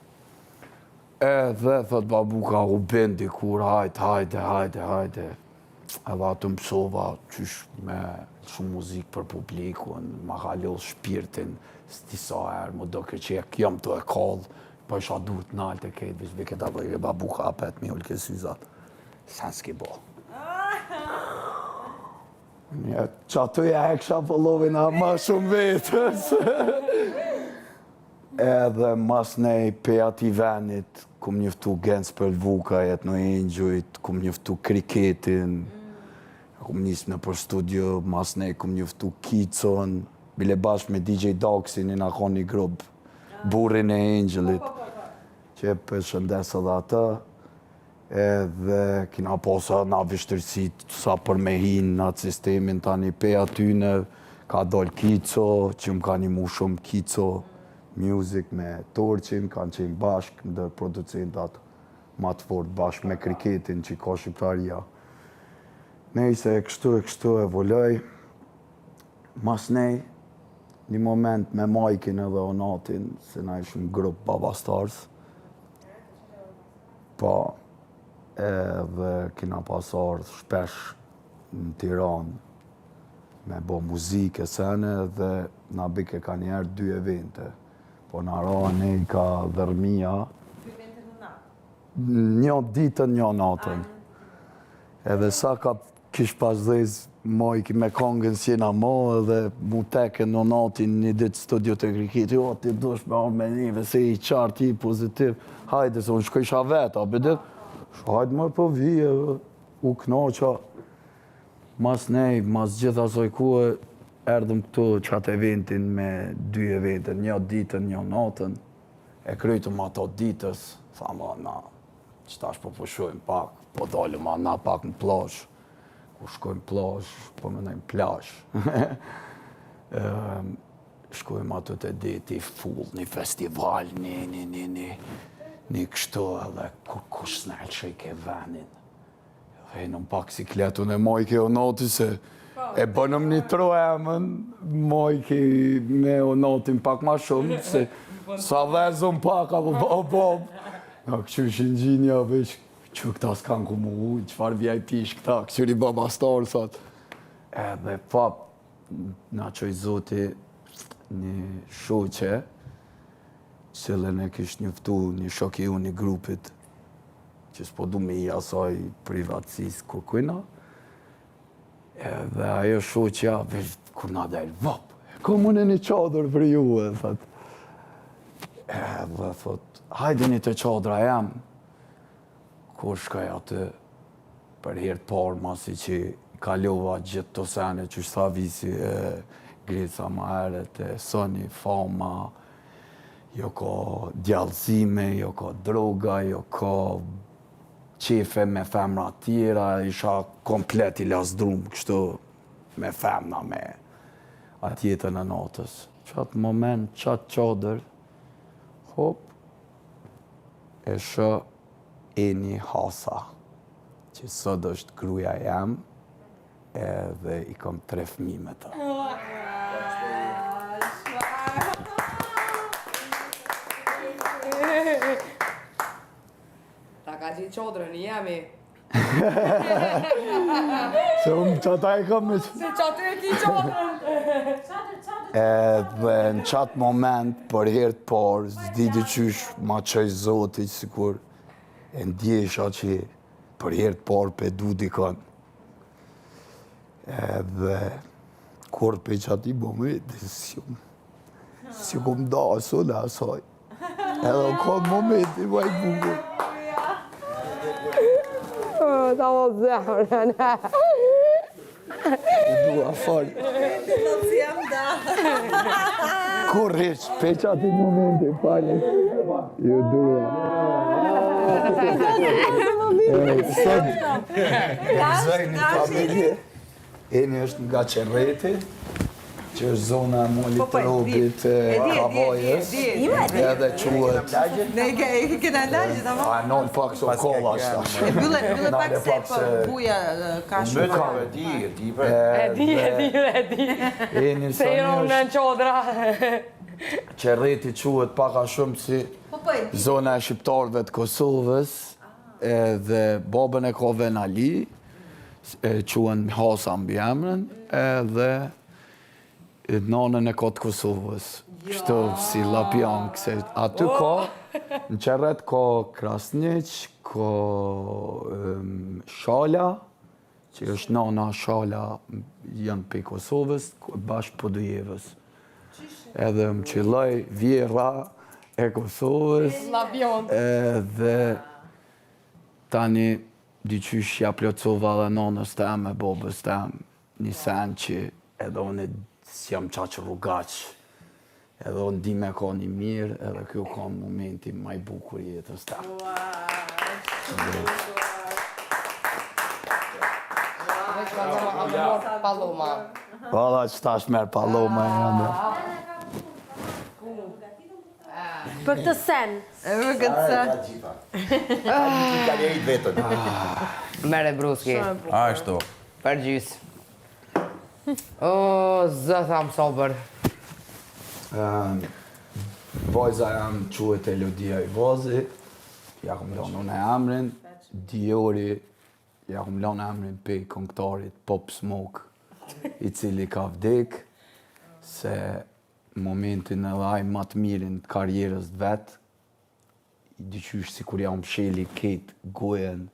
Edhe, thot babuka, u ben dikur, hajde, hajde, hajde, hajde. Edhe aty mësova qysh me lëshu muzikë për publikun, ma ka lodhë shpirtin, s'di sa herë, m'u doke që jam tu e kallë, po isha durt nalt e krejt, veç bike ta bëjke babuka apet m'i ulke syzat. Sen s'ki bo. Një, qaty ja heksha pollovin a ma shumë vetës. Edhe masnej pej atij venit, kum njoftu Genc Prelvukaj, Etno Engjujt, kum njoftu Kriketin, kum nisë nëpër studio, masnej kum njoftu Kicon, bile bashkë me DJ Daxin jena kon një grup, burrin e Engjëllit, që e përshëndes edhe atë. Edhe kina pas edhe na vështirësi sa për me hi në atë sistemin tani pej atyne ka dal Kico që më ka nimu shumë Kico Music me Torqin kanë qenë bashkë ndër producentat ma të fortë bashkë me Kriketin që ka Shqiptaria. Nejse e kështu e kështu evoloi. Masnej një moment me Majkin edhe Onatin se na ishim grup Baba Stars. Po, edhe kina pas ardhë shpesh në Tiranë me bo muzikë e sene dhe na bike ka njerë dy evente. Po na ra ne ka Dhërmia. Dy evente në natë? Një ditën, një natën. Edhe sa ka Kish pas dhezë Majki me kongën s'jena mo edhe mu teke Onatin një ditë studio te Kriketi o ti dush me ardhë me neve se i qartë i pozitiv hajde se unë shkojsha vetë a pe din hajde më po vi edhe u knaqa masnej mas gjithë asaj kohe erdhëm këtu qatë eventin me dy evente një ditën një natën e krytëm ato ditës thamë na Qetash po pushojmë pak, po dalim a na pak në plazh. Kur shkojmë plazh, po mendojmë plazh. shkojmë aty te deti full, një festival, një, një, një, një, një kështu edhe kurkush s'na e lëshojke venin. Dhe në pak siklet unë e Majki Onati se e bënëm një tro emën, Majki me Onatin pak ma shumë, se sa dhezëm pak, apo bo, bo. Na këqyrshin gjinja, veç, që këta s'kanë ku mu ujë, çfarë VIP-sh këta, këqyri Baba Starsat. Edhe pap, na çoi Zoti një shoqe, cilën e kish njoftu një shok i unë i grupit, që s'po du me i asaj privatësisë kërkujna, edhe ajo shoqja, veç, kur na del, vop, kom unë një çadër për ju, e thot. Edhe thot, hajdeni te çadra jem, kur shkoj aty, për herë të parë, masi që kalova gjithë të sene, që tha Visi e Greca ma herët, e Soni, Fama, Jo ka djallëzime, jo ka droga, jo ka qefe me femra tjera, isha komplet i lazdrum kështu me femna, me atë jetën e natës. Qatë moment, qatë çadër, hop, e shoh Eni Hasa, që sot është gruja jem, Edhe i kam tre fëmijë me të. Ta ka gjetë çadrën, jemi. Se unë që ata e kam me që... Se që aty e ki çadrën. Edhe në qatë moment, për herë të parë, s'di qysh ma çoi Zoti, sikur e ndjesha që për herë të parë pe du dikon. Edhe kur prej qatij momenti, si si kum da asun e asaj. Edhe u konë momenti ma i bukur. Ta më zemrën. I dua fort. Kur hiq, prej qatij momenti, fali. Ju dua. Sot, gëzoj një familje. Eni është nga Qerreti. Që është zona e Malit po, po, të Robit, e Kavajës, edhe quhet... Ne e kena lagje, tamam? A, nal pak se kolla është tash. E mbylle, mbylle pak se po buja ka shumë. Mbylle, e di, e di, e di, e di, e di. E Se i ronë në qodra. Qerreti quhet pak a shumë si po, po, zona e shqiptarëve të Kosovës, edhe babën e ka Venali, e quhen Hasa mbiemrin, edhe nanën e ka të Kosovës, kështu si Llapjan, se aty ka, në Qerret ka Krasniq, ka Shala, që është nana Shala, janë prej Kosovës, bashkë Podujevës. Edhe më qëlloi vjehrra e Kosovës, edhe tani Diqysh ja plotësova edhe nanës tem e babës tem një sen që edhe unë s'jam qaq rrugaç edhe unë di me kon i mirë edhe ky u kon momenti ma i bukur i jetës tem. Paloma. Valla që tash merr Paloma e jam. Për këtë sen. Për këtë sen. Ka lerit vetën. Mere bruski. Ashtu. Për gjysë. O, zë tham sobër. Vajza jem quhet Elodia Ivazi, ja kom lënë unë emrin, Diori, ja kom lënë emrin pej këngëtarit Pop Smoke, i cili ka vdek, se momentin edhe ai ma të mirin të karrierës të vet, diqysh sikur ja msheli krejt gojën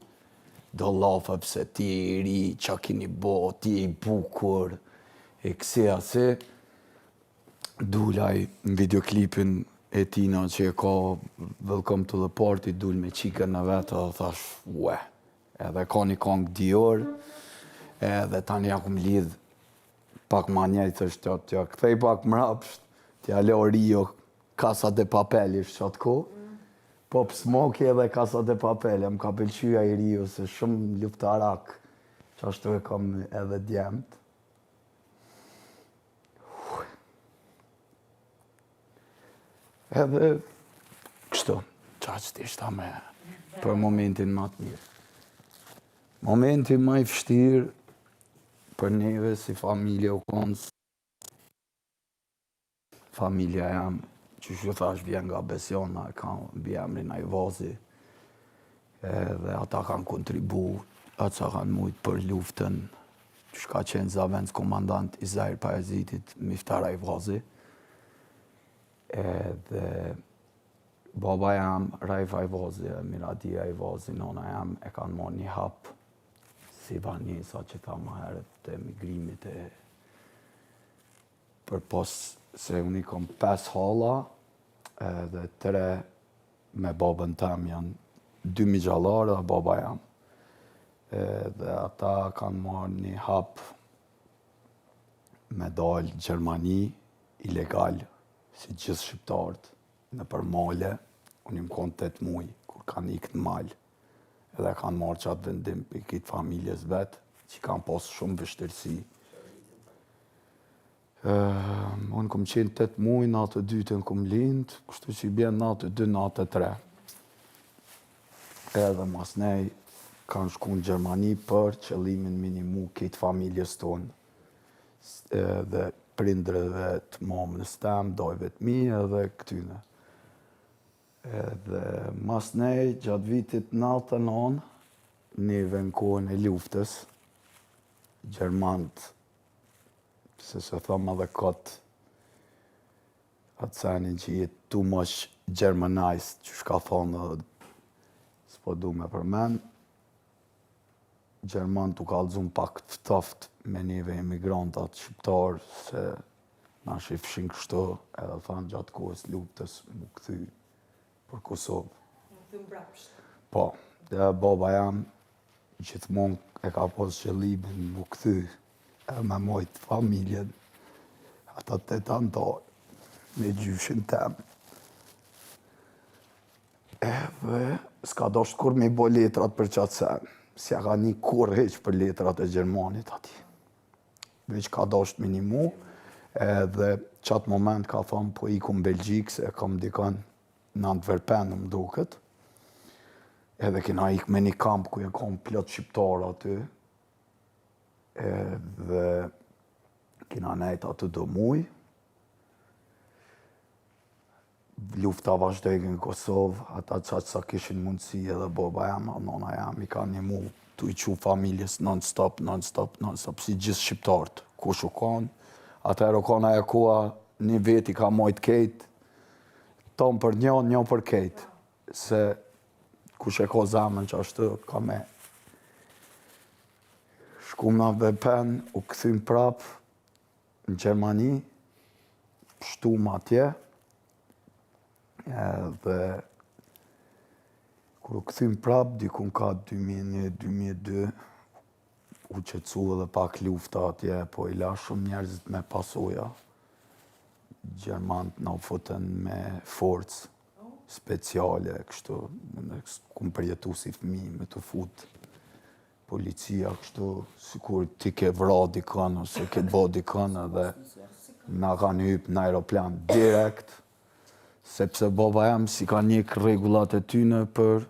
do llafe pse ti je i ri, qa kini bo, ti je i bukur, e kësi asi, dul ai në videoklipin e tina që e ka Welcome to the Party, dul me qikën e vet edhe thash, ue, edhe ka një kongë Dior, edhe tani ja kum lidh Pak ma njëjtë është t'ja, t'ja kthej pak mrapsht, t'ja lo Rio Casa de Papel ish qatë kohë. Pop Smoke edhe Casa de Papel, më ka pëlqy ai Rio se shumë luftarak, qashtu e kam edhe djemt. Edhe kështu, qaq t'ishta me për momentin ma të mirë. Momenti ma i vështirë për neve si familje u konë familja jam, qysh ju thash vjen nga Besiona, e ka mbiemrin Ajvazi, edhe ata kanë kontribu, atë sa kanë mujtë për luftën, që ka qenë zavendëskomandant i Zahir Pajazitit, Miftar Ajvazi, edhe baba jam, Raif Ajvazi dhe Miradi Ajvazi, nona jam, e kanë marrë një hap si Vanessa që tha ma herët të emigrimit e përpos se unë i kom 5 halla edhe tre me babën tem janë dy mixhallarë dhe baba jam. Edhe ata kanë marrë një hap me dalë Gjermani ilegal si gjithë shqiptarët nëpër male, unë jam konë 8 muj kur kanë ikë në mal. Edhe kanë marrë qatë vendim për këtë familjes vetë, që kanë pas shumë vështirësi. Unë kom qenë 8 muj, natë e dytën kom lind, kështu që i bjen natë e dy, natë e tre. Edhe mas nej, kanë shku në Gjermani për qëllimin me nimu këtë familjes tonë. Edhe prindreve të mamës tem, dajve të mi edhe këtyne. Edhe mas nej, gjatë vitit 99, neve në kohën e luftës, gjermant, se se thëmë edhe kot, atë senin që je too much Germanized, që shka thonë edhe, s'po du me përmen, gjermant u kallzun pak të ftoft me neve emigrantat shqiptar, se na shifshin kështu, edhe thanë gjatë kohës luftës mu kthy për Kosovë. Mu kthy mbrapsht. Po, dhe baba jam gjithmonë e ka pas qëllimin mu kthy edhe me mojt familjen, ata tetë anëtarë, me gjyshin tem. Edhe s'ka dasht kurrë me i bo letrat për qatë sen. S'ja ka ni kurrë hiq për letrat e Gjermanit ati. Veç ka dasht me nimu. Edhe qatë moment ka thonë, po iku në Belgjikë, se kam dikon në Antwerpen, më duket. Edhe kena ik me një kamp ku e kom plot shqiptarë aty. Edhe kena nejt aty do muj. Lufta vazhdojke në Kosovë, ata qaq sa kishin mundësi edhe baba jem, a nona jem, i kanë nimu tu i çu familjes non stop, non stop, non stop, si gjithë shqiptarët, kush u konë, atëherë u konë ajo koha, një vetë i ka majtë kejt, tonë për një, një për kejt, se kush e ka zemën që ashtu, ka me shkum në Antwerpen, u kthym prap, në Gjermani, pshtum atje, edhe kur u kthym prap, dikun ka 2001, 2002, u qetësu edhe pak lufta atje, po i la shumë njerëzit me pasoja. Gjermant na u futën me forcë speciale, kështu, në kum përjetu si fëmi me të fut Policia kështu, sikur ti ke vra dikën ose ke bo dikën edhe na kanë hyp në aeroplan direkt, sepse baba jem s'i ka njek rregullat e tyne për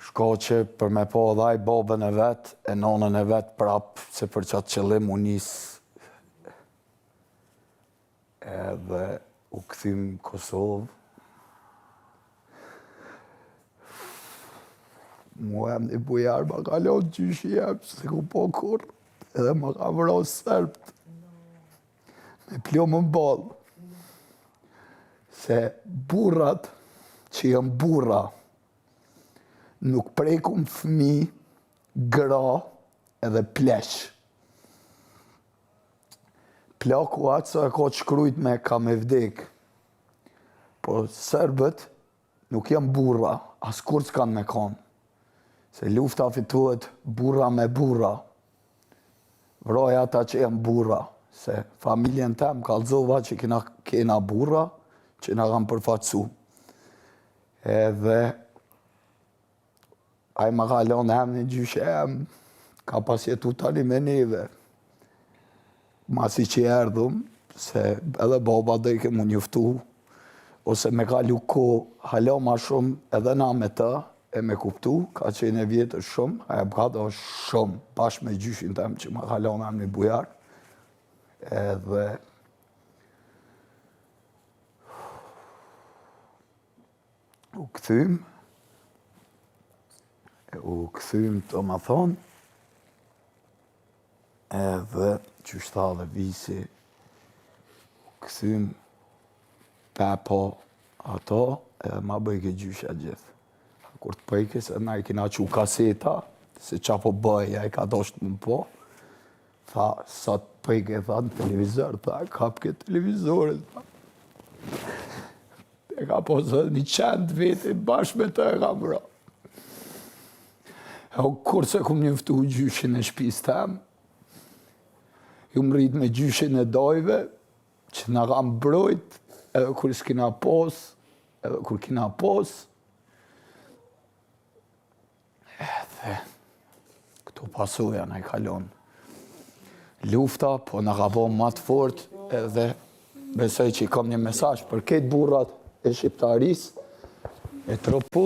shkaqe për me pa edhe ai babën e vet e nanën e vet prap, se për qatë qëllim u nis Edhe u kthym në Kosovë. Mua emni Bujar ma ka lonë gjyshi jem, s'e kom pa kurrë, edhe ma ka vra serbët. Me plumb në ballë. Se burrat që janë burra, nuk prekum fëmi, gra edhe pleq. Plaku atë sa e ka të shkrujt me ka me vdek. Po serbët nuk janë burra, as kurrë s'kanë me konë. Se lufta fitohet burra me burra. Vraj ata që janë burra. Se familjen tem kallzova që kena, kena burra që na kanë përfaqësu. Edhe Ai ma ka lënë emnin gjyshi jem, ka pas jetu tani me neve. Masi që erdhëm, se edhe baba dojke mu njoftu, ose me kalu kohë hala ma shumë edhe na me të, e me kuptu, ka qenë e vjetër shumë, a e ka do shumë, bashkë me gjyshin tem që ma ka lënë emnin Bujar, edhe U kthym, u kthym domethonë, edhe qysh tha dhe Visi, u kthym pa po ato, edhe ma bëjke gjyshja gjithë. Kur të pëjke, se na i kina qu kaseta, se qa po bëj, ai ka dosht me po, Tha, sa të pëjke, tha, në televizor, tha, kapke televizorin, tha. E ka posë një qen t'veti, bashkë me të e ka vra. E o kurrë s'e kum njoftu gjyshin e shpis tem, jum rrit me gjyshin e dajve, që na ka mbrojt, edhe kur s'kina pos, edhe kur kina pos, Edhe këto pasoja na i ka lon lufta, po na ka bo ma të fort edhe besoj që i kam një mesazh për krejt burrat e shqiptarisë e tropu.